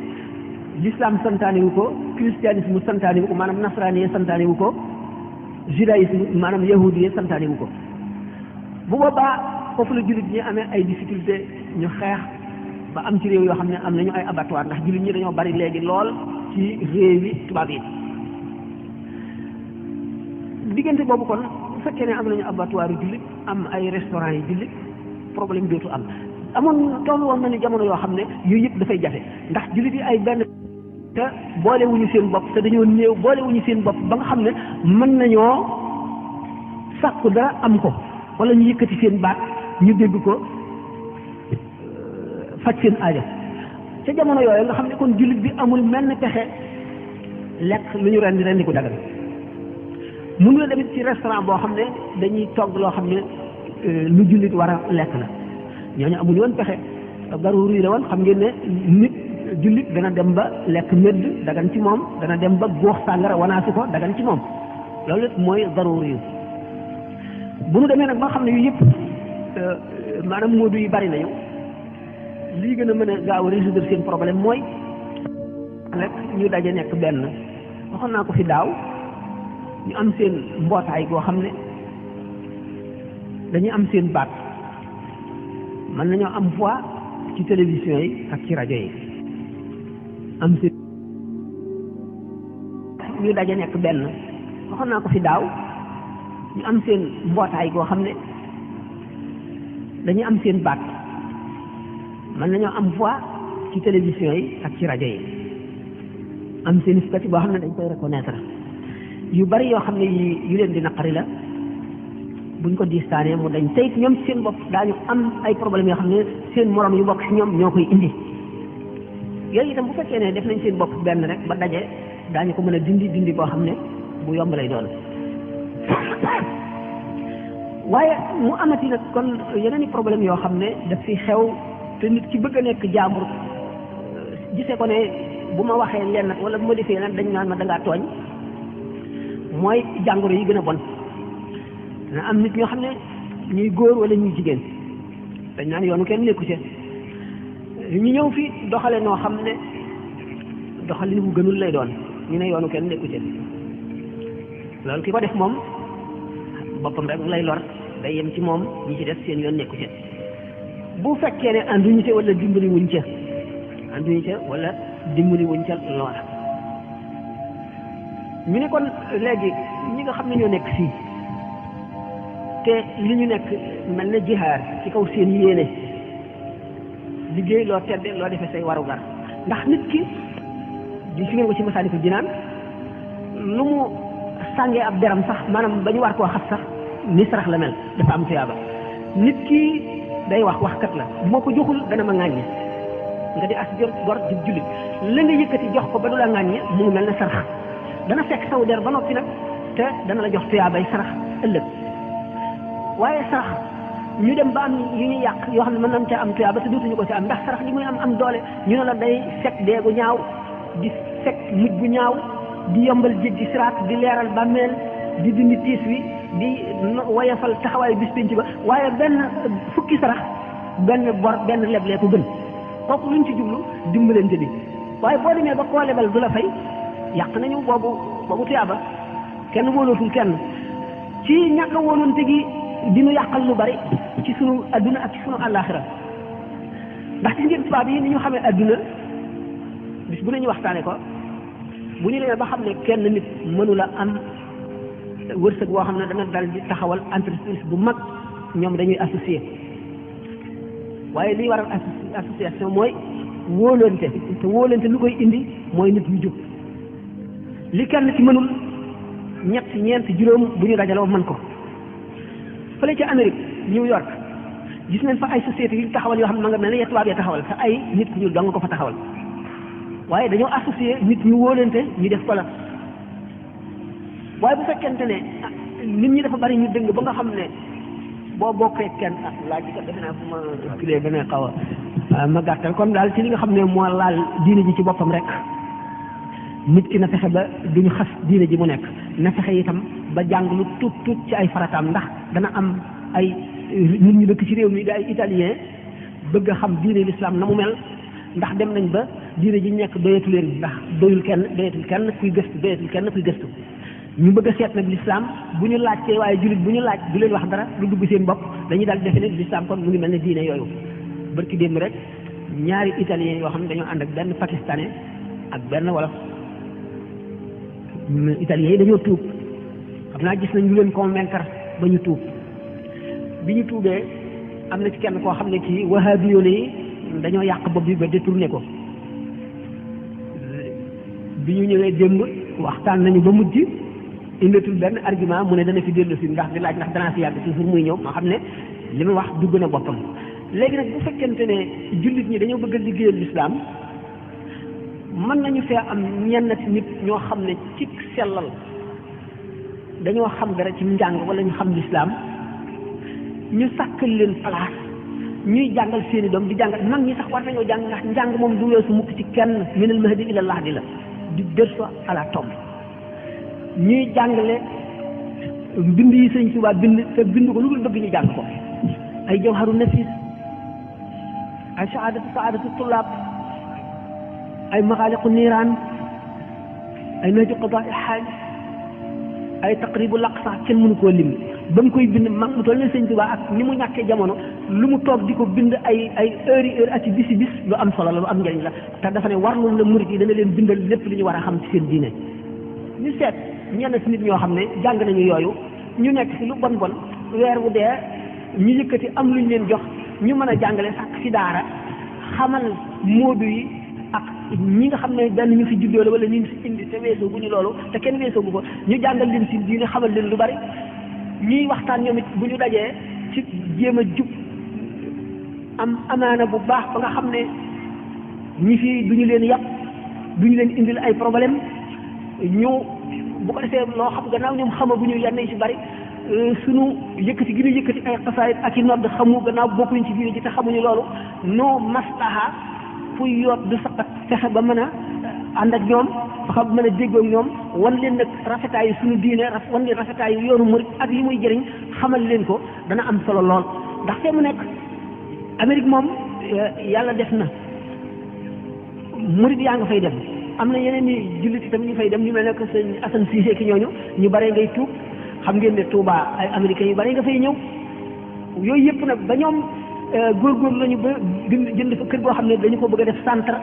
l'islam santaane wu ko christianisme santaane wu ko maanaam nasraani santaane wu ko judaïsme maanaam yahudi santaane wu ko bu boobaa foofu la jullit ñi amee ay difficulté ñu xeex ba am ci réew yoo xam ne am nañu ay abattoir ndax jullit ñi dañoo bari léegi lool ci réew yi tubaab yi diggante boobu kon bu fekkee ne am nañu abattoir yu jullit am ay restaurant yi jullit problème dootu am amoon toll woon na ni jamono yoo xam ne yooyu yëpp dafay jafe ndax jullit yi ay benn te boolewuñu seen bopp te dañoo néew boolewuñu seen bopp ba nga xam ne mën nañoo sàkku dara am ko wala ñu yëkkati seen baat ñu dégg ko faj seen aajo ca jamono yooyu nga xam ne kon jullit bi amul menn pexe lekk lu ñu rendi ko dagan mënu la demit ci restaurant boo xam ne dañuy togg loo xam ne lu jullit war a lekk la ñooñu amuñu woon pexe daruri la woon xam ngeen ne nit jullit dana dem ba lekk medd dagan ci moom dana dem ba góox sàngara wanaasi ko dagan ci moom loolu it mooy daruri yu bu nu demee nag ba xam ne yu yëpp maanaam moodu yi bari nañu lii gën a mën a gaaw a résoudre seen problème mooy rek ñu daje nekk benn waxoon naa ko fi daaw ñu am seen mbootaay goo xam ne dañuy am seen baat mën nañoo am voix ci télévision yi ak ci rajo yi am seen ñu daje nekk benn waxoon naa ko fi daaw ñu am seen mbootaay goo xam ne dañuy am seen baat mën nañoo am voix ci télévision yi ak ci rajo yi am seen statut boo xam ne dañ koy reconnaître yu bari yoo xam ne yu leen di naqari la buñ ko distaanee mu dañ tey ñoom ci seen bopp daañu am ay problèmes yoo xam ne seen morom yu bokk ci ñoom ñoo koy indi yooyu itam bu fekkee ne def nañ seen bopp benn rek ba daje daañu ko mën a dindi boo xam ne bu yomb lay doon waaye mu amati nag kon yeneen i problème yoo xam ne daf fi xew te nit ki bëgg a nekk jaambur gisee ko ne bu ma waxee lenn wala bu ma defee lenn dañ naan ma dangaa tooñ mooy jàngoro yi gën a bon dana am nit ñoo xam ne ñuy góor wala ñuy jigéen dañ naan yoonu kenn nekku ci ñu ñëw fi doxale noo xam ne doxalin bu gënul lay doon ñu ne yoonu kenn nekku ci loolu ki ko def moom boppam rek lay lor day yem ci moom ñi ci def seen yoon nekku ci bu fekkee ne ànduñu ca wala dimbali wuñ ca wala dimbali wuñ ca loola ñu ne kon léegi ñi nga xam ne ñoo nekk fii te li ñu nekk mel na jihaar ci kaw seen yéene liggéey loo tedde loo defee say warugar ndax nit ki di fi ngeen ko ci Masaalikul Jinaan lu mu sàngee ab deram sax maanaam ba ñu war koo xas sax ni sarax la mel dafa am tuyaaba nit ki day waxkat la moo ko joxul dana ma ŋàññe nga di as gor di jullit la nga yëkkati jox ko ba du la ŋàññe mu ngi mel ne sarax dana fekk saw der ba noppi nag te dana la jox tuyaabay sarax ëllëg waaye sarax ñu dem ba am yu ñuy yàq yoo xam ne mën nañ ca am tuyaaba te dootuñu ko ci am ndax sarax li muy am doole ñu ne la day fekk dee gu ñaaw di fekk mujj bu ñaaw di yombal jéggi siraat di leeral bàmmeel di dindi tiis wi di woyefal taxawaayu bis penc ba waaye benn fukki sarax benn bor benn leblee ko gën kooku luñ ci jublu dimbalante bi waaye boo demee ba koo lebal du la fay yàq nañu boobu tuyaaba kenn wóolootul kenn ci ñàkk a wóolonte gi dinu yàqal lu bari ci sunu adduna ak ci sunu àllaaxira ndax ci ngeen tubaab yi ni ñu xamee adduna bis bu ne ñu waxtaane ko bu ñu demee ba xam ne kenn nit mënula am wërsëg boo xam ne dana dal di taxawal entreprise bu mag ñoom dañuy associé waaye liy waral association mooy wóolante te wóolante lu koy indi mooy nit ñu jub li kenn ci mënul ñett ñeent juróom bu ñu dajaloo mën ko fële ca Amérique New York gis nañ fa ay sociétés yu taxawal yoo xam ne ma nga mel ne tubaab ya taxawal te ay nit ku ñu dong ko fa taxawal waaye dañoo associé nit ñu wóolante ñu def ko la waaye bu fekkente ne nit ñi dafa bari ñu dëng ba nga xam ne boo bokkee kenn laaj bi kat defe naa fu ma kilee gën a xaw a ma gàttal kon daal ci li nga xam ne moo laal diine ji ci boppam rek nit ki na fexe ba duñu xas diine ji mu nekk na fexe itam ba jàng lu tuut ci ay farataam ndax dana am ay nit ñu dëkk ci réew mi di ay italien bëgg a xam diine l'islam na mu mel ndax dem nañ ba diine ji nekk doyatu leen ndax doyul kenn kuy gëstu ñu bëgg a seet nag l'islam bu ñu laajtee waaye jullit bu ñu laaj du leen wax dara lu dugg seen bopp dañuy daal defe ne l'islam kon mu ngi mel ne diine yooyu barki démb rek ñaari italien yoo xam ne dañoo ànd ak benn pakistanais ak benn wolof italien yi dañoo tuub xam naa gis nañ lu leen convaincre ba ñu tuub bi ñu tuubee am na ci kenn koo xam ne kii wahabiyoon yi dañoo yàq bopp bi ba détourné ko bi ñu ñëwee démb waxtaan nañu ba mujj indatul benn argument mu ne dana fi dellu si ndax di laaj ndax danaa fi yàgg toujours muy ñëw ma xam ne li ma wax dugg na boppam léegi nag bu fekkente ne jullit ñi dañoo bëgg a liggéeyal l'islam mën nañu fee am ñenn ci nit ñoo xam ne ci sellal dañoo xam dara ci njàng wala ñu xam lislaam ñu sàkkal leen place ñuy jàngal seeni doom di jàngal mag ñi sax war nañoo jàng ndax njàng moom du weesu mukk ci kenn minal mahdi ila lahdi la di berceau à la tombe ñuy jàngale bind yi Sëñ Tuubaa bind te bind ko lu dul bëgg ñu jàng ko ay jawharu nafis ay saadatu tullaab ay maxaaliqu niiraan ay nahju qadaa il xaaj ay taqribu laqsa kenn mënu koo lim ba mu koy bind mag mu toll ne Sëñ Tuubaa ak ni mu ñàkkee jamono lu mu toog di ko bind ay heure ak ci bisi bis lu am solo la lu am njëriñ la te dafa ne warlu la murit yi dana leen bindal lépp li ñu war a xam ci seen diine ñu seet ñenn si nit ñoo xam ne jàng nañu yooyu ñu nekk ci lu bon bon weer wu dee ñu yëkkati am luñ leen jox ñu mën a jàngale sàkk ci daara xamal moodu yi ak ñi nga xam ne benn ñu fi juddoo la wala ñu fi indi te weesoo bu ñu loolu te kenn weesoo bu ko ñu jàngal leen ci diine xamal leen lu bari ñuy waxtaan ñoom it bu ñu dajee ci jéem a jub am amaana bu baax ba nga xam ne ñi fi duñu leen yàpp duñu leen indil ay problème ñu bu ko defee loo xam gannaaw ñoom xamaguñu yenn yi ci bari sunu yëkkati gi ñu yëkkati ay xasaayit ak i nodd xamu gannaaw bokkuñ ci diine ji te xamuñu loolu noo maslaha fuy yoot du saqat fexe ba mën a ànd ak ñoom ba mën a déggoo ak ñoom wan leen nag rafetaayu suñu diine wan leen rafetaayu yoonu murit ak li muy jëriñ xamal leen ko dana am solo lool ndax fee mu nekk Amérique moom yàlla def na murit yaa nga fay dem am na yeneen ni jullit itam ñu fay dem ñu mel ne que sëñ Assane Cissé ki ñooñu ñu bare ngay tuub xam ngeen ne Touba ay américains yu bare nga fay ñëw yooyu yëpp nag ba ñoom góorgóorlu lañu ba jënd fa kër goo xam ne dañu ko bëgg a def centre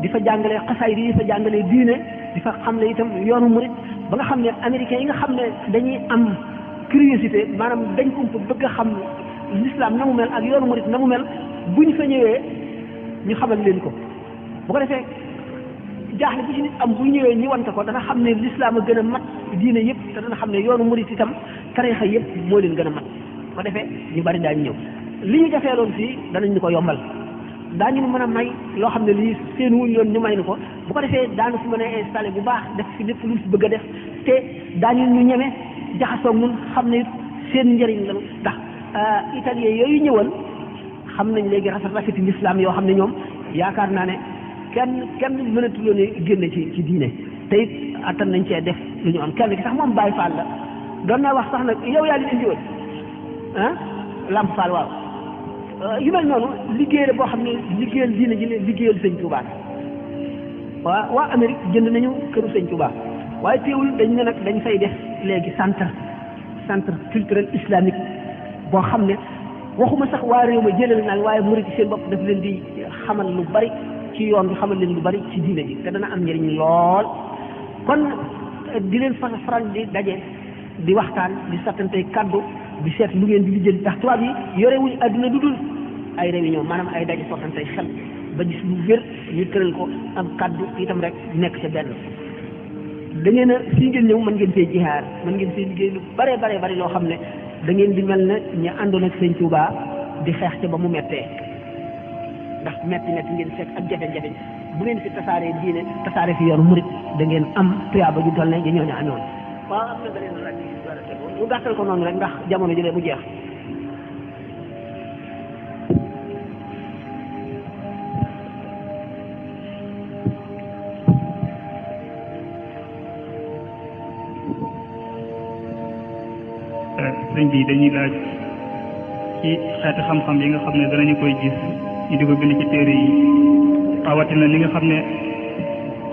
di fa jàngalee xasaay di fa jàngalee diine di fa xam ne itam yoonu murit ba nga xam ne américains yi nga xam ne dañuy am curiosité maanaam dañ ko bëgg a xam l'islam na mu mel ak yoonu murit na mu mel buñ fa ñëwee ñu xamal leen ko bu ko defee jaaxle bu ci nit am bu ñëwee ñu wante ko dana xam ne l'islam a gën a mat diine yëpp te dana xam ne yoonu murit itam tarixa yëpp moo leen gën a mat bu ko defee ñu bari daañu ñëw li ñu jafeeloon fii danañ ñu ko yombal daañu mën a may loo xam ne lii seen wuñ yoon ñu may ni ko bu ko defee daanu fi mën a installé bu baax def fi lépp lu si bëgg a def te daañu ñu ñeme jaxasoog ñun xam ne seen njëriñ la ndax italien yooyu ñëwal xam nañ léegi rafeti l'islam yoo xam ne ñoom yaakaar naa ne kenn mënatu loon génne ci diine te it attan nañ cee def lu ñu am kenn ki sax moom Baye Fall la doon naa wax sax nag yow yaa leen indiwoon ah Lamp Fall waaw yu mel noonu liggéey la boo xam ne liggéeyal diine ji liggéeyal Sëñ Touba waa Amérique jënd nañu këru Sëñ Touba waaye teewul dañ ne nag dañ fay def léegi centre culturel islamique boo xam ne waxuma sax waa réew ma jëlal naan waaye murid seen bopp daf leen di xamal lu bari ci yoon bi xamal leen lu bari ci diine ji te dana am njëriñ lool kon di leen faral di daje di waxtaan di sattantey kaddu di seet lu ngeen di lijjanti tax tubaab yi yore wuñ àdduna du dul ay réunion maanaam ay daje sottantey xel ba gis lu wér ñu tëral ko am kaddu itam rek nekk ca benn da ngeen a fii ngeen ñëw mën ngeen fee jihaar mën ngeen fee liggéey lu bare loo xam ne da ngeen di mel ne ñu àndoon ak Sëñ Tuubaa di xeex ca ba mu mettee ndax metti ngeen fekk ak jafe-jafe bu ngeen fi tasaaree diine tasaare fi yoonu murit da ngeen am tuyaaba ju toll ne ja ñooñu amoon waaw am na beneen laaj ñu gàttal ko noonu rek ndax jamono jëlee mu jeex sëñ bi dañuy laaj ci xeeti xam-xam yi nga xam ne danañu koy gis ñu di ko bind ci téere yi rawatina li nga xam ne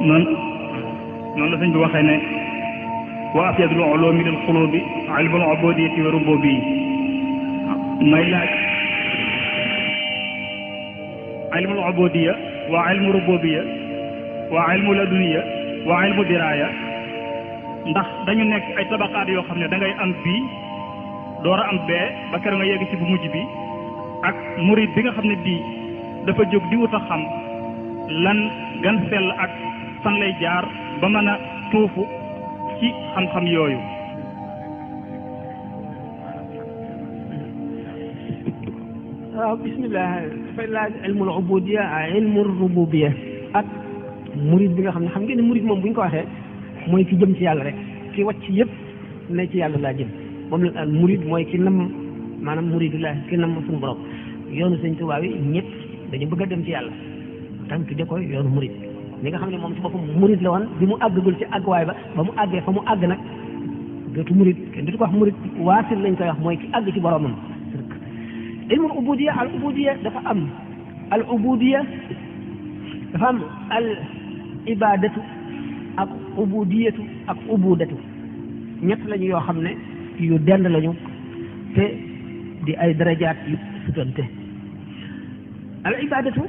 noonu la sëñ bi waxee ne wa afyadul ulumi lil qulubi ilmul ubudiyati wa rububiyya may laaj ilmul ubudiyya wa ilmu rububiyya wa ilmu laduniyya wa ilmu diraya ndax dañu nekk ay tabaqaat yoo xam ne da ngay am bii door a am bee ba keroog nga yegg ci bu mujj bi ak murid bi nga xam ne bii dafa jóg di wut a xam lan gan sell ak fan lay jaar ba mën a tuufu ci xam-xam yooyu. waaw bismillah dafay laaj ilmul ubudiyya ak ilmu rububiyya ak murid bi nga xam ne xam ngeen ne murid moom bu ñu ko waxee mooy ki jëm ci yàlla rek ki wàcc yëpp ne ci yàlla laa jëm moom la al murid mooy ki nam maanaam muridullah ki nam suñu borom yoonu Sëñ Tuubaa yi ñëpp dañu bëgg a dem ci yàlla tànk de koy yoonu murid li nga xam ne moom ci boppam murid la woon bi mu àggagul ci àgguwaay ba mu àggee fa mu àgg nag dootu murid kenn dootu ko wax murid waasil lañ koy wax mooy ki àgg ci boromam. ilmul ubudiya al ubudiya dafa am al ubudiya dafa am al ibadatu ak ubudiyatu ak ubudatu ñett lañu yoo xam ne yu dend lañu te di ay darajaat yu sutante. al ibadatu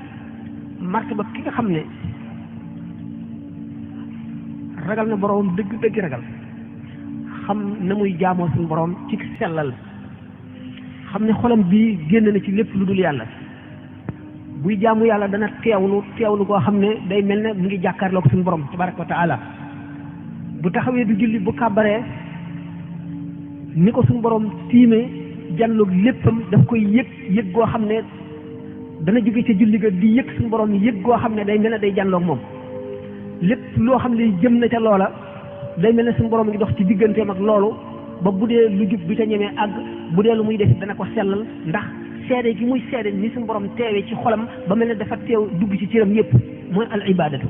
martaba ki nga xam ne ragal na boroom dëgg ragal xam na muy jaamoo suñu boroom ci sellal xam ne xolam bii génn na ci lépp lu dul yàlla buy jaamu yàlla dana teewlu koo xam ne day mel ne mu ngi jàkkaarloog suñu boroom tabaraka wa taala bu taxawee du julli bu kàbbaree ni ko suñu boroom tiimee janloog léppam daf koy yëg goo xam ne dana jóge ca julli ga di yëg suñu boroom yëg goo xam ne day mel ne day janloog moom lépp loo xam ne jëm na ca loola day mel ne suñu borom ngi dox ci digganteem ak loolu ba bu dee lu jub bi ca ñemee àgg bu dee lu muy def dana ko sellal ndax seede gi muy seede ni suñu borom teewee ci xolam ba mel ne dafa teew dugg ci cëram yépp mooy al ibadatu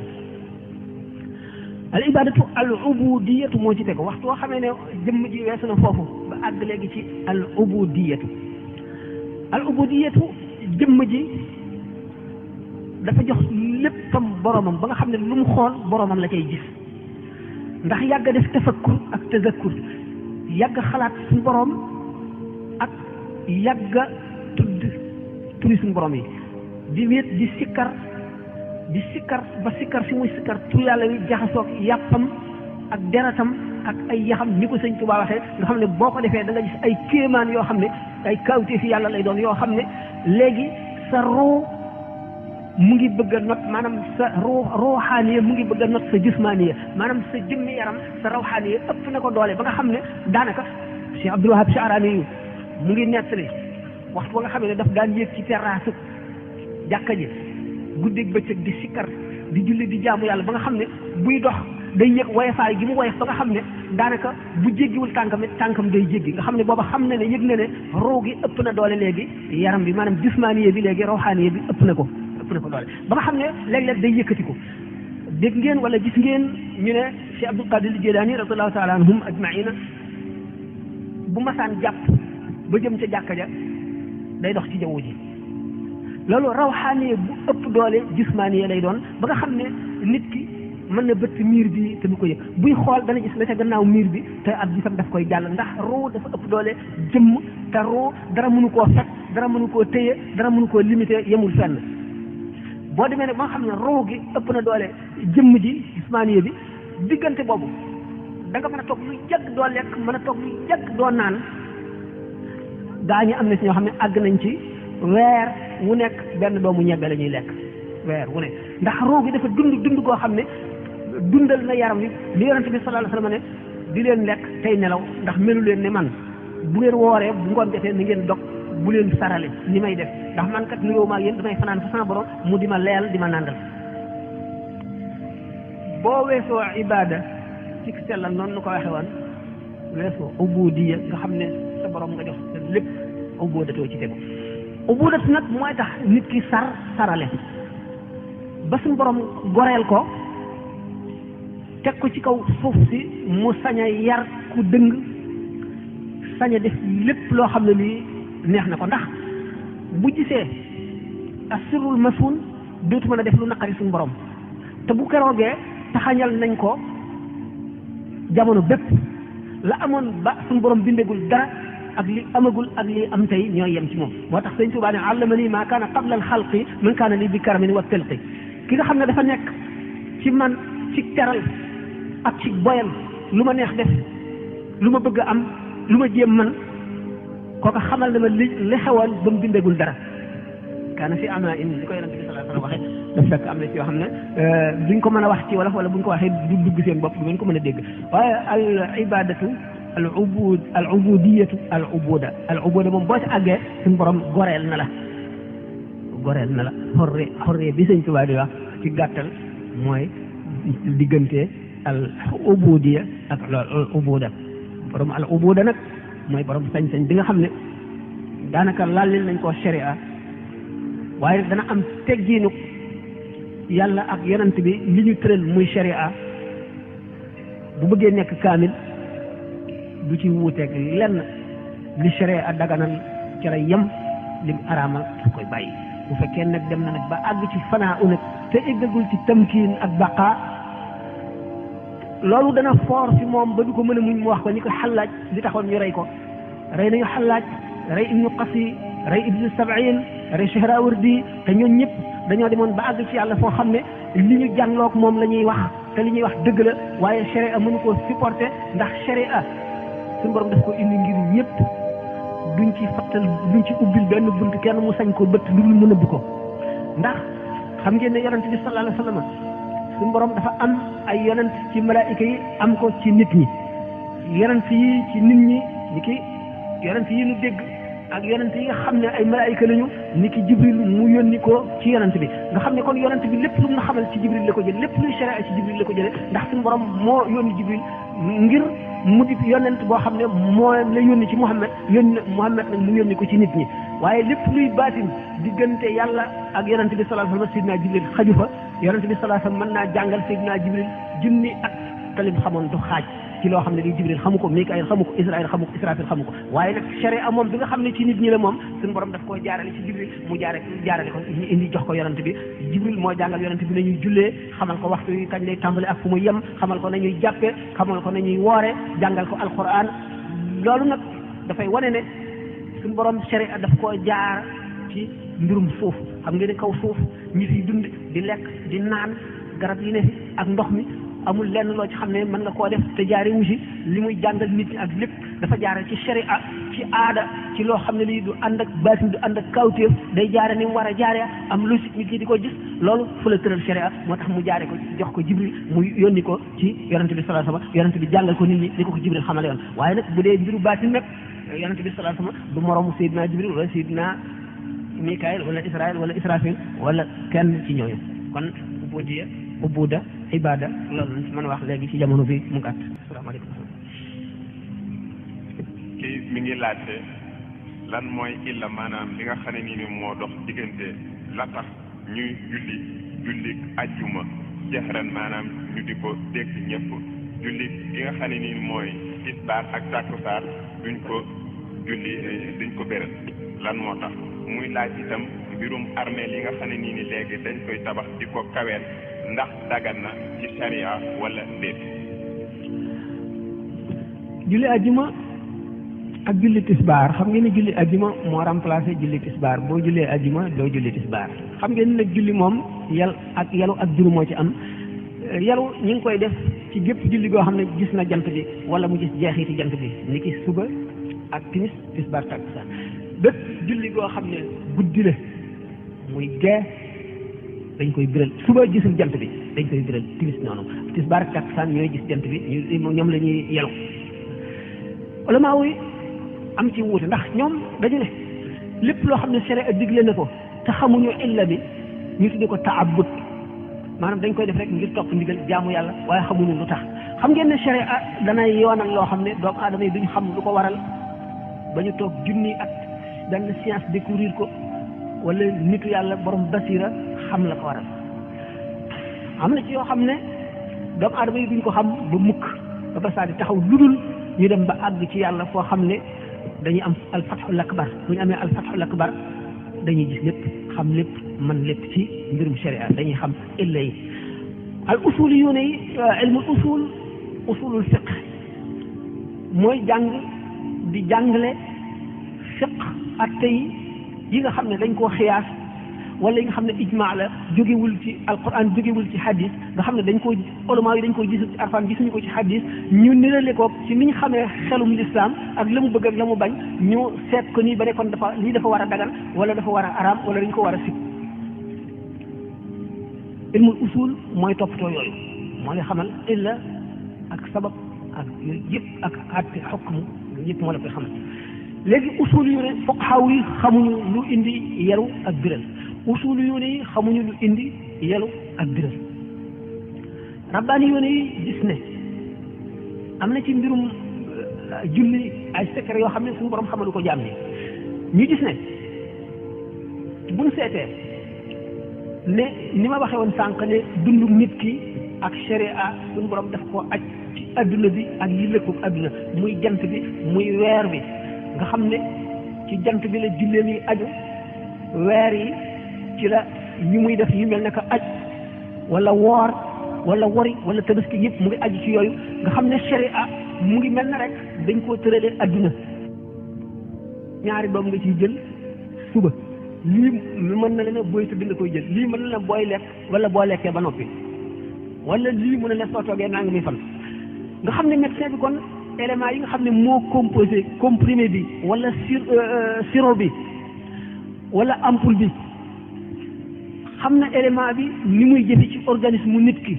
al ubudiyatu moo ci tegu waxtu woo xamee ne jëmm ji weesu na foofu ba àgg léegi ci al ubudiyatu jëmm ji dafa jox léppam boromam ba nga xam ne lu mu xool boromam la cay gis ndax yàgg def tafakkur ak tazakkur yàgg xalaat suñu borom ak yàgg tudd turi suñu borom yi di wéet di sikkar ba sikkar si muy sikkar tur yàlla wi jaxasoog yàppam ak deratam ak ay yaxam ni ko Sëñ Tuubaa waxee nga xam ne boo ko defee da nga gis ay kéemaan yoo xam ne ay kawte fi yàlla lay doon yoo xam ne léegi sa ruu mu ngi bëgg a not maanaam sa ruuxaaniya mu ngi bëgg a not sa jismaaniya maanaam sa jëmmi yaram sa rawxaaniya ëpp na ko doole ba nga xam ne daanaka Cheikh Abdul Wahab Sha'rani yu mu ngi nettali waxtu ba nga xam ne daf daan yéeg ci terrasse jàkka ji guddeeg bëccëg di sikkar di julli di jaamu yàlla ba nga xam ne buy dox day yëg woyofaay gi mu woyof ba nga xam ne daanaka bu jéggiwul tànkam day jéggi nga xam ne booba xam na ne yëg na ne ruu gi ëpp na doole léegi yaram bi maanaam jismaaniya bi léegi rawxaaniya bi ëpp na ko doole ba nga xam ne léeg-léeg day yëkkati ko dégg ngeen wala gis ngeen ñu ne Cheikh Abdul Qadir Jilaani radiyallahu taala anhum ajmaina bu masaan jàpp ba jëm ca jàkka ja day dox ci jaww ji loolu rawxaaniye bu ëpp doole jismaaniye lay doon ba nga xam ne nit ki mën na bëtt miir bi te du ko yëg buy xool dana gis la ca gannaaw miir bi te ab gisam daf koy jàll ndax ruu dafa ëpp doole jëmm te ruu dara mënu koo fekk dara mënu koo téye dara mënu koo limité yemul fenn boo demee nag ba nga xam ne ruu gi ëpp na doole jëmm ji jismaaniye bi diggante boobu da nga mën a toog lu yàgg doo lekk mën a toog lu yàgg doo naan daañu am na si ñoo xam ne àgg nañ ci weer wu nekk benn doomu ñebbe la ñuy lekk weer wu nekk ndax ruu gi dafa dund goo xam ne dundal na yaram wi li yonente bi sallallahu alayhi wasallam ne di leen lekk tey nelaw ndax melu leen ne man bu ngeen wooree bu ngoon jotee ni ngeen dog bu leen sarale ni may def ndax man kat niroo maag yéen damay fanaan fa sama borom mu di ma leel di ma nàndal boo weesoo ibada ci sellal noonu nu ko waxe woon weesoo ubudiya nga xam ne sa borom nga jox sa lépp ubudatoo ci tegu ubudat nag mooy tax nit ki sarale ba suñu borom goreel ko teg ko ci kaw suuf si mu sañ a yar ku dëng sañ a def lépp loo xam ne lii neex na ko ndax bu gisee asirul masuun dootu mën a def lu naqari suñu borom te bu keroogee taxañal nañ ko jamono bépp la amoon ba suñu borom bindegul dara ak li amagul ak li am tey ñooy yem ci moom moo tax sëñ Tuubaa ne allamani maa kaana qabla al xalqi man kaana li bi karamin wa tilqi ki nga xam ne dafa nekk ci man ci teral ak ci boyal lu ma neex def lu ma bëgg a am lu ma jéem man kooka xamal na ma li xewoon ba mu bindagul dara kaana fi ama in li ko yonent bi sallallahu alayhi wa sallam waxee daf fekk am na ci yoo xam ne duñ ko mën a wax ci wolof wala buñ ko waxee du dugg seen bopp du ngeen ko mën a dégg waaye al ibadatu al ubudiyatu al ubuda moom boo ci àggee suñu borom goreel na la xorre bi sëñ Tuubaa di wax ci gàttal mooy diggante al ubudiya ak al ubuda borom al ubuda nag mooy borom sañ-sañ bi nga xam ne daanaka laalil nañ koo sharia waaye dana am teggiinu yàlla ak yonent bi li ñu tëral muy sharia bu bëggee nekk kaamil du ci wuuteeg lenn li sharia daganal ci la yem lim araamal su koy bàyyi bu fekkee nag dem na nag ba àgg ci fanaa u nag te eggagul ci tamkiin ak baqa loolu dana foor fi moom ba du ko mën a muñ mu wax ko ni ko Xallaaj li taxoon ñu rey ko rey nañu Xallaaj rey ibnu Qasi rey ibnu Sab'in rey Suhrawardi te ñooñu ñëpp dañoo demoon ba àgg ci yàlla foo xam ne li ñu jàngloog moom la ñuy wax te li ñuy wax dëgg la waaye sharia mënu koo supporter ndax sharia suñu borom daf ko indi ngir ñëpp duñ ci fattal duñ ci ubbil benn bunt kenn mu sañ ko bëtt lu dul mu nëbb ko ndax xam ngeen ne yonent bi sallallahu alayhi wa sallam suñu borom dafa am ay yonent ci malaayika yi am ko ci nit ñi yonent yi ci nit ñi ni ki yonent yi nu dégg ak yonent yi nga xam ne ay malaayika lañu ni ki jibril mu yónni ko ci yonent bi nga xam ne kon yonent bi lépp lu mu xamal ci jibril la ko jële lépp luy sharia ci jibril la ko jële ndax suñu borom moo yónni jibril ngir mu di yonent boo xam ne moo la yónni ci Muhammad yónni Muhammad nag mu yónni ko ci nit ñi waaye lépp luy baatin diggante yàlla ak yonent bi sallallahu alayhi wa sallam Seydina Jibril xaju fa yonent bi sallallahu alayhi wa sallam mën naa jàngal Seydina Jibril junni ak talim xamoon du xaaj ci loo xam ne li Jibril xamu ko Mikaayil xamu ko Israël xamu ko Israfil xamu ko waaye nag sharia moom bi nga xam ne ci nit ñi la moom suñu borom daf koo jaarale ci Jibril mu jaarale ko indi jox ko yonent bi Jibril moo jàngal yonent bi nañuy jullee xamal ko waxtu yi kañ lay tàmbale ak fu mu yem xamal ko nañuy jàppe xamal ko nañuy woore jàngal ko alquran loolu nag dafay wane ne suñu borom sharia daf koo jaar ci mbirum suuf xam nga ne kaw suuf ñi fi dund di lekk di naan garab yi ne fi ak ndox mi amul lenn loo ci xam ne mën nga koo def te jaare wu si li muy jàngal nit ñi ak lépp dafa jaare ci sharia ci aada ci loo xam ne lii du ànd ak baatin du ànd ak kawtéef day jaare ni mu war a jaare am logique nit ñi di ko gis loolu fu la tëral sharia moo tax mu jaare ko jox ko Jibril mu yónni ko ci yonent bi sallallahu alayhi wasallam yonent bi jàngal ko nit ñi li ko Jibril xamale yoon waaye nag bu dee mbiru baatin nag yonent bi sallallahu alayhi wasallam du moroomu Seydina Jibril wala Seydina Mikaayil wala Israël wala Israfil wala kenn ci ñooñu kon ubuda ibada loolu lañ ci mën a wax léegi ci jamono bi mu gàtt asalaamaaleykum. kii mi ngi laajte lan mooy illa maanaam li nga xam ne nii moo dox diggante la tax ñuy julli ajjuma jahran maanaam ñu di ko dégg ñëpp julli li nga xam ne nii mooy tisbaar ak takkusaan duñ ko béral lan moo tax muy laaj itam mbirum armée li nga xam ne nii ni léegi dañ koy tabax di ko kaweel ndax dagan na ci sharia wala déet. julli ajjuma ak julli tisbaar xam ngeen ne julli ajjuma moo remplacé julli tisbaar boo jullee ajjuma doo julli tisbaar xam ngeen ne nag julli moom yalu ak juru moo ci am yalu ñu ngi koy def ci gépp julli goo xam ne gis na jant bi wala mu gis jeexiti jant bi ni ki suba ak timis tisbaar takkusaan bépp julli goo xam ne guddi la muy gee dañ koy biral suba gisul jant bi dañ koy biral timis noonu tisbaar ak takkusaan ñooy gis jant bi ñoom la ñuy yelu ulama yi am ci wuute ndax ñoom dañu ne lépp loo xam ne sharia digle na ko te xamuñu illa bi ñu tudde ko taabud maanaam dañ koy def rek ngir topp ndigal jaamu yàlla waaye xamuñu lu tax xam ngeen ne sharia danay yoonal loo xam ne doomu aadama yi duñ xam lu ko waral ba ñu toog junni at benn science découvrir ko wala nitu yàlla borom basira xam la ko waral am na ci yoo xam ne doomu aadama yi duñ ko xam ba mukk ba basaa di taxaw ludul ñu dem ba àgg ci yàlla foo xam ne dañuy am alfathul akbar bu ñu amee alfathul akbar dañuy gis lépp xam lépp man lépp ci mbirum sharia dañuy xam illa yi al usul yu ne yi ilmul usulul fiqh mooy jàng di jàngale fiqh ak tey yi nga xam ne dañ koo xiyaas wala yi nga xam ne ijmaa la jógewul ci alquran jógewul ci hadis nga xam ne dañ koo ulama yi dañ koo gisul ci alquran gisuñu ko ci hadis ñu nirale ko ci ni ñu xamee xelum lislaam ak la mu bëgg ak la mu bañ ñu seet ko nii ba ne kon lii dafa war a dagan wala dafa war a araam wala dañ ko war a sib ilmul usul mooy toppatoo yooyu moo lay xamal illa ak sabab ak yooyu yëpp ak àtte xukm yëpp moo la koy xamal léegi usul yu ne fuqahaa yi xamuñu lu indi yaru ak biral usul yu ne xamuñu lu indi yalu ak biral rabbaani yoon yi gis ne am na ci mbirum julli ay secret yoo xam ne suñu borom xamalu ko jaam ni ñu gis ne buñ seetee ne ni ma waxee woon sànq ne dundu nit ki ak sharia suñu borom daf ko aj ci adduna bi ak yi lëkkub adduna muy jant bi muy weer bi nga xam ne ci jant bi la julleem yi aju weer yi ci la yi muy def yu mel ne que aj wala woor wala wori wala tabaski yëpp mu ngi aju ci yooyu nga xam ne sharia mu ngi mel na rek dañ koo tëralee adduna ñaari doom nga ciy jël suba lii mën na leen booy tëdd nga koy jël lii mën na leen booy lekk wala boo lekkee ba noppi wala lii mën na leen soo toogee naa ngi muy fan nga xam ne médecin bi kon éléments yi nga xam ne moo composé comprimé bi wala sirop bi wala ampoule bi xam na élément bi ni muy jëfe ci organisme nit ki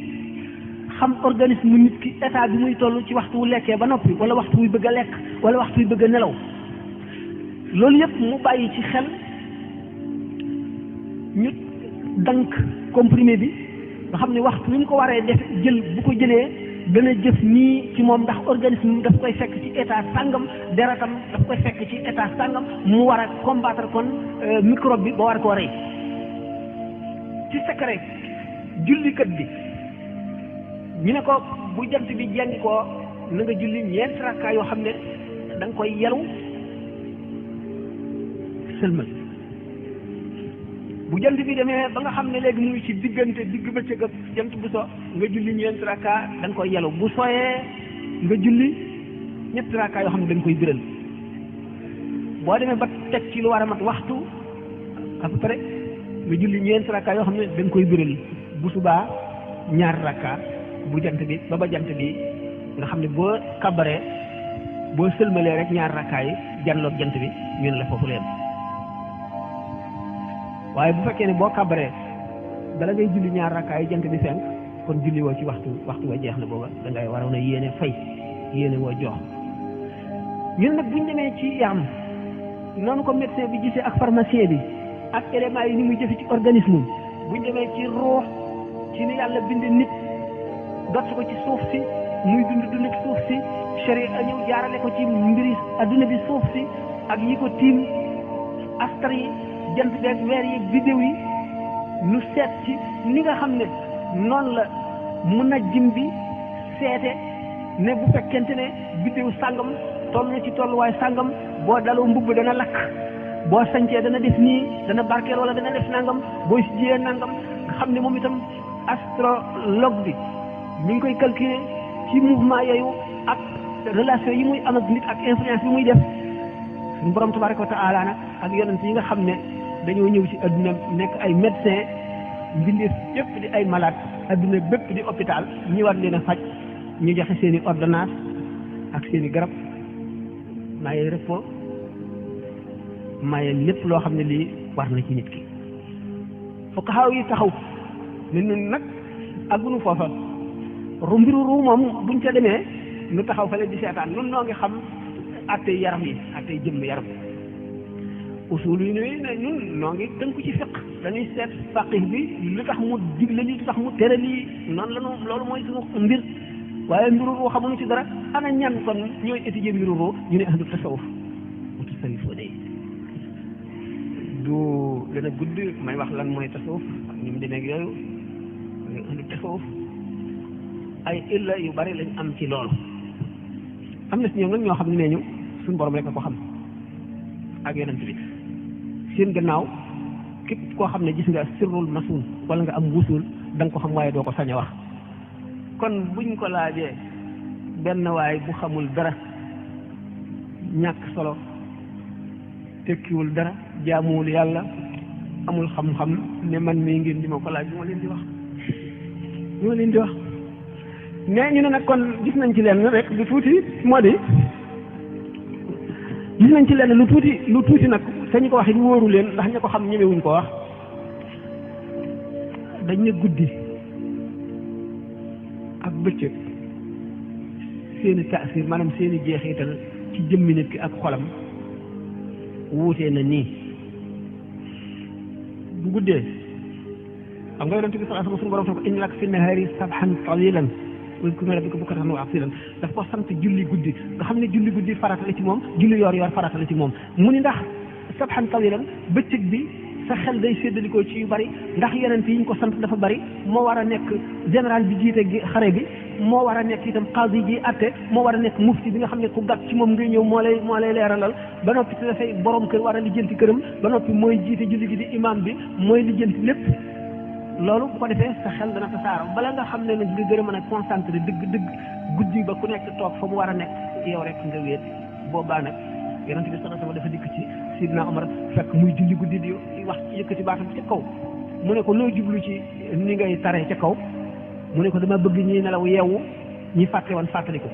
xam organisme nit ki état bi muy toll ci waxtu wu lekkee ba noppi wala waxtu wuy bëgg a lekk wala waxtu wuy bëgg a nelaw loolu yëpp mu bàyyi ci xel ñu dank comprimé bi nga xam ne waxtu wi mu ko waree def jël bu ko jëlee dana jëf nii ci moom ndax organisme daf koy fekk ci état sàngam deretam daf koy fekk ci état sàngam mu war a combattre kon microbe bi ba war koo rey ci secret jullikat bi ñu ne ko bu jant bi jengi ko na nga julli ñeenti rakkaa yoo xam ne da nga koy yelu sëlmal bu jant bi demee ba nga xam ne léegi mu ngi ci diggante digg bëccëg ak jant bu so nga julli ñeenti rakkaa da nga koy yelu bu sooyee nga julli ñetti rakkaa yoo xam ne da nga koy biral boo demee ba teg ci lu war a mat waxtu à peu près nga julli ñeenti rakkaa yoo xam ne da nga koy biral bu subaa ñaar rakkaa bu jant bi ba jant bi nga xam ne boo kabaree boo sëlmalee rek ñaar rakkaa yi janloog jant bi ñu ne la foofu leen waaye bu fekkee ne boo kabaree bala ngay julli ñaar rakkaa yi jant bi fenk kon julli woo ci waxtu wa jeex na booba da ngay waroon a yéene fay yéene woo jox ñun nag buñ demee ci yaram noonu ko médecin bi gisee ak pharmacien bi ak éléments yi ni muy jëfe ci organisme buñ demee ci ruux ci ni yàlla bind nit dott ko ci suuf si muy dund ak suuf si sharia ñëw jaarale ko ci mbiri adduna bi suuf si ak yi ko tiim astar yi jant beeg weer yi bidéew yi nu seet ci ni nga xam ne noonu la mun a jim bi seete ne bu fekkente ne bidéew sàngam toll na ci tolluwaay sàngam boo daloo mbubb dana lakk boo sañcee dana def nii dana barkeel wala dana def nangam boo si jiyee nangam nga xam ne moom itam astrologue bi mi ngi koy calculer ci mouvement yooyu ak relation yi muy am ak nit ak influence yi muy def suñu borom tabaraka wa taala nag ak yonent yi nga xam ne dañoo ñëw ci adduna nekk ay médecin mbindeef yépp di ay malade adduna bépp di hôpital ñi war leen a faj ñu joxe seen i ordonnance ak seen i garab maye repos maye lépp loo xam ne lii war na ci nit ki fokk xaw yi taxaw ne nun nag àggunu foofa mbiru ruu moom buñ ca demee nu taxaw fale di seetaan nun noo ngi xam attey yaram yi attey jëmm yaram usul yi ne ñun noo ngi tënku ci fiq dañuy seet faqih bi lu tax mu digle lii lu tax mu tere lii noonu la ñu loolu mooy suñu mbir waaye mbiru ruu xamuñu ci dara ana ñan kon ñooy étudier mbiru ruu ñu ne ahlu tasawuf mu tasawufoo day du gën a gudd may wax lan mooy tasawuf ak ni mu demee ak yooyu ahlu tasawuf ay illa yu bari lañ am ci loolu am na si ñoom nag ñoo xam ne nee ñu suñu borom rek a ko xam ak yonent bi seen gannaaw képp koo xam ne gis nga sirrul masuun wala nga am wusul da nga ko xam waaye doo ko sañ a wax kon buñ ko laajee benn waay bu xamul dara ñàkk solo tekkiwul dara jaamuwul yàlla amul xam-xam ne man mii ngeen di ma ko laaj bu ma leen di wax nee ñu ne nag kon gis nañ ci leen rek lu tuuti moo di gis nañ ci leen lu tuuti nag te ñu ko wax it wóoru leen ndax ña ko xam ñemewuñ ko wax dañ ne guddi ak bëccëg seeni taasir maanaam seeni jeexital ci jëmmi nit ki ak xolam wuutee na nii bu guddee xam nga yonent bi sallallahu alayhi wasallam suñu borom ko inna laka fi nahaari sabhan tawilan wazkur rabbaka bukratan wa asilan daf ko sant julli guddi nga xam ne julli guddi farata la ci moom julli yor yor farata la ci moom mu ni ndax sabhan tawilan bëccëg bi sa xel day séddalikoo ci yu bari ndax yonent yi ñu ko sant dafa bari moo war a nekk général bi jiite xare bi moo war a nekk itam qaadi ji atte moo war a nekk mufti bi nga xam ne ku gàtt ci moom ngay ñëw moo lay leeralal ba noppi te dafay borom kër war a lijjanti këram ba noppi mooy jiite julli gi di imam bi mooy lijjanti lépp loolu bu ko defee sa xel dana tasaaroo bala nga xam ne nag nga gën a mën a concentré dëgg guddi ba ku nekk toog fa mu war a nekk yow rek nga wéet boobaa nag yonent bi sallallahu alayhi wasallam dafa dikk ci Sidna Omar fekk muy julli guddi di wax yëkkati baatam ca kaw mu ne ko loo jublu ci ni ngay taree ca kaw mu ne ko dama bëgg ñi nelaw yeewu ñi fàtte woon fàttali ko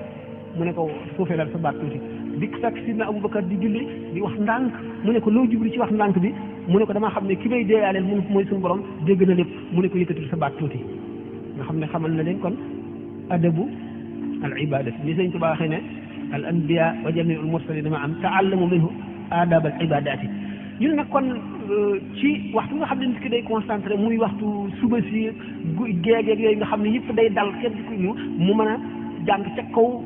mu ne ko suufee dal sa baat tuuti dikk fekk Sidna Abubakar di julli di wax ndànk mu ne ko loo jublu ci wax ndànk bi mu ne ko damaa xam ne ki may deeyaaleel mu mooy suñu borom dégg na lépp mu ne ko yëkkatil sa baat tuuti nga xam ne xamal na leen kon adabu al ibadati ni Sëñ Tuubaa waxee ne al anbiya wa jamiul mursalina ma am taallamu minhu adab al ibadati ñun nag kon ci waxtu nga xam ne nit ki day concentré muy waxtu suba si géegeeg yooyu nga xam ne yëpp day dal kenn ku ñu mu mën a jàng ca kaw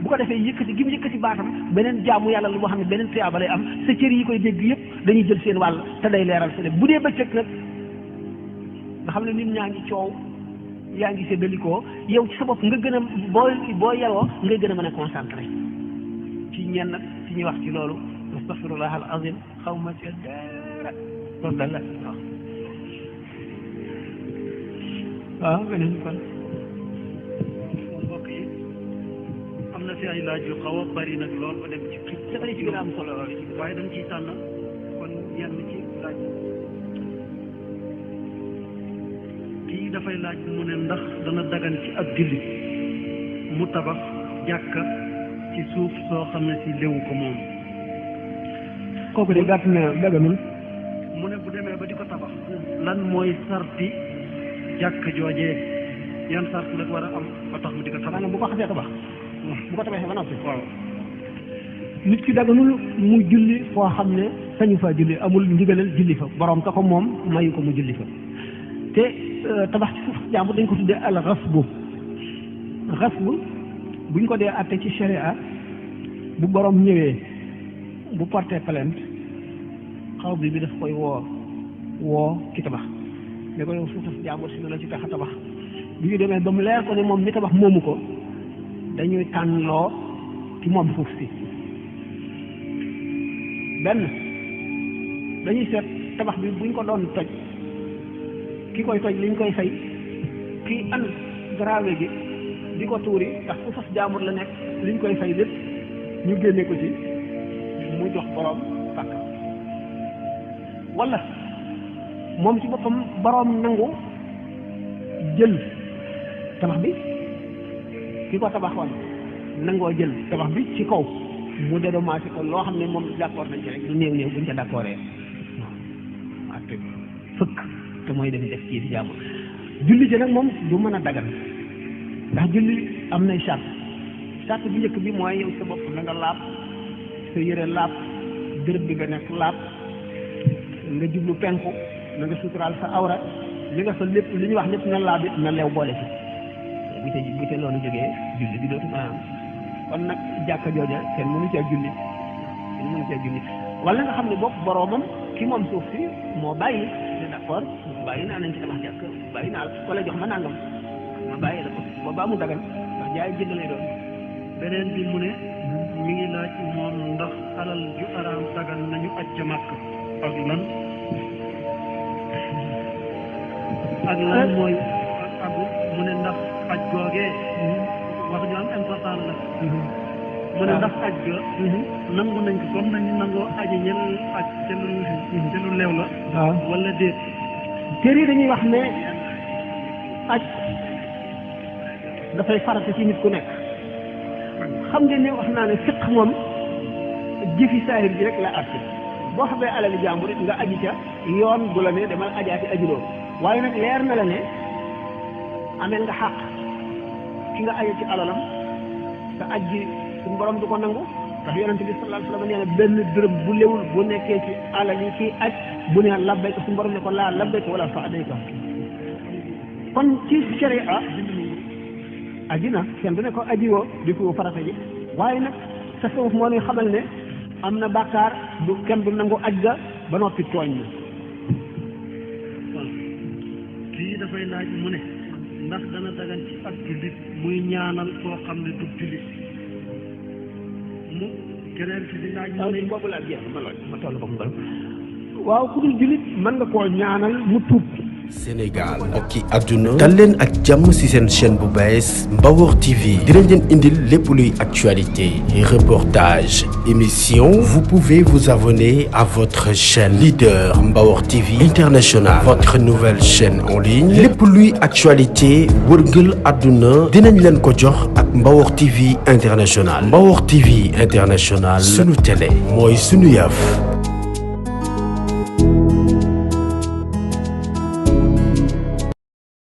bu ko defee yëkkati gi mu yëkkati baatam beneen jaamu yàlla lu boo xam ne beneen tuyaaba lay am sa cër yi koy dégg yëpp dañuy jël seen wàll te day leeral sa lépp bu dee bëccëg nag nga xam ne nit ñaa ngi coow yaa ngi séddalikoo yow ci sa bopp nga gën a boo yaroo ngay gën a mën a concentré ci ñenn nag ci ñuy wax ci loolu astaghfirullah al azim xaw ma ci dara loolu dal la waaw beneen kon mbokk yi am na fi ay laaj yu xaw a bari nag lool ba dem ci dafay ci gën a am solo waaye dañ ciy tànn kon yenn ci laaj kii dafay laaj mu ne ndax dana dagan ci ab jullit mu tabax jàkka ci suuf soo xam ne si léwu ko moom kooku de gàtt na daganul mu ne bu demee ba di ko tabax lan mooy sarti jàkka joojee yan sart la war a am ba tax mu di ko tabax maanaam bu ko xasee tabax bu ko tabaxee ba noppi waaw nit ki daganul mu julli foo xam ne sañu fa julli amul ndigalal julli fa borom ka ko moom mayu ko mu julli fa te tabax ci suuf jàmbur dañ ko tuddee al xasbu buñ ko dee atte ci sharia bu borom ñëwee bu porté plainte xaw bi daf koy woo ki tabax ne ko yow suuf jàmbur si la ci tax a tabax bu ñu demee ba mu leer ko ne moom mi tabax moomu ko dañuy tànnloo ci moom suuf si benn dañuy seet tabax bi buñ ko doon toj ki koy toj liñ koy fay kii an garawe gi di ko tuuri ndax fu fas jaamur la nekk liñ koy fay lépp ñu génne ko ci mu jox borom pàkk wala moom ci boppam borom nangu jël tabax bi ki ko tabaxoon nangoo jël tabax bi ci kaw mu dédommagé ko loo xam ne moom d'accord nañ ci rek lu néew buñ ca d'accordee waaw te fëkk te mooy dem def kii di jàmbur julli ci nag moom du mën a dagan ndax julli am nay charte bi njëkk bi mooy yow sa bopp na nga laab sa yére laab dërëb bi nga nekk laab nga jublu penku na nga suturaal sa awra li nga sa lépp li ñuy wax lépp na laab it na leew boole ci bu te loolu jógee julli bi dootu maanaam kon nag jàkka jooja kenn mënu cee julli wala nga xam ne bopp boroomam ki moom suuf si moo bàyyi ne d'accord bàyyi naa nañ ci tabax jàkk bàyyi naa la wala jox ma nangam ma bàyyi la ko boobaa mu dagan ndax jaay jënd lay doon beneen bi mu ne mi ngi laaj moom ndax alal ju araam dagan nañu aj ca màkk ak lan mooy ak mu ne ndax aj googee wax ju am important la mu ne ndax aj ga nangu nañ ko comme nañu nangoo aji ñel aj te lu leew la wala déet téere yi dañuy wax ne aj dafay farata ci nit ku nekk xam ngeen ne wax naa ne fiq moom jëfi saahir bi rek la àtte boo xamee alali jàmbur it nga aji ca yoon du la ne demal ajaati ajuloo waaye nag leer na la ne ameel nga xàq ki nga aje ci alalam sa aj gi suñu borom du ko nangu ndax yonente bi sallallahu alayhi wa sallam nee na benn dërëm bu lewul bu nekkee ci alal yi kii aj bu ne labbayka suñu borom ne ko laa labbayka wala fa adayka kon ci sharia aji na kenn du ne ko aji woo di ko farata ji waaye nag tasawuf moo ñuy xamal ne am na bàkkaar du kenn du nangu aj ga ba noppi tooñ na. waaw kii dafay laaj mu ne ndax dana dagan ci ab jullit muy ñaanal koo xam ne du jullit mu keneen ci di laaj mu ne boobu laa jeex ma toll ba mu bëri waaw ku dul jullit mën nga koo ñaanal mu tuub. Sénégal mbokki àdduna dal leen ak jàmm ci seen chaîne bu bees Mbawor TV dinañ leen indil lépp luy actualité reportage émission vous pouvez vous abonner à votre chaîne leader Mbawor TV International votre nouvelle chaîne en ligne lépp luy actualité wërngël àdduna dinañ leen ko jox ak Mbawor TV International Mbawor TV International sunu télé mooy sunu yëf.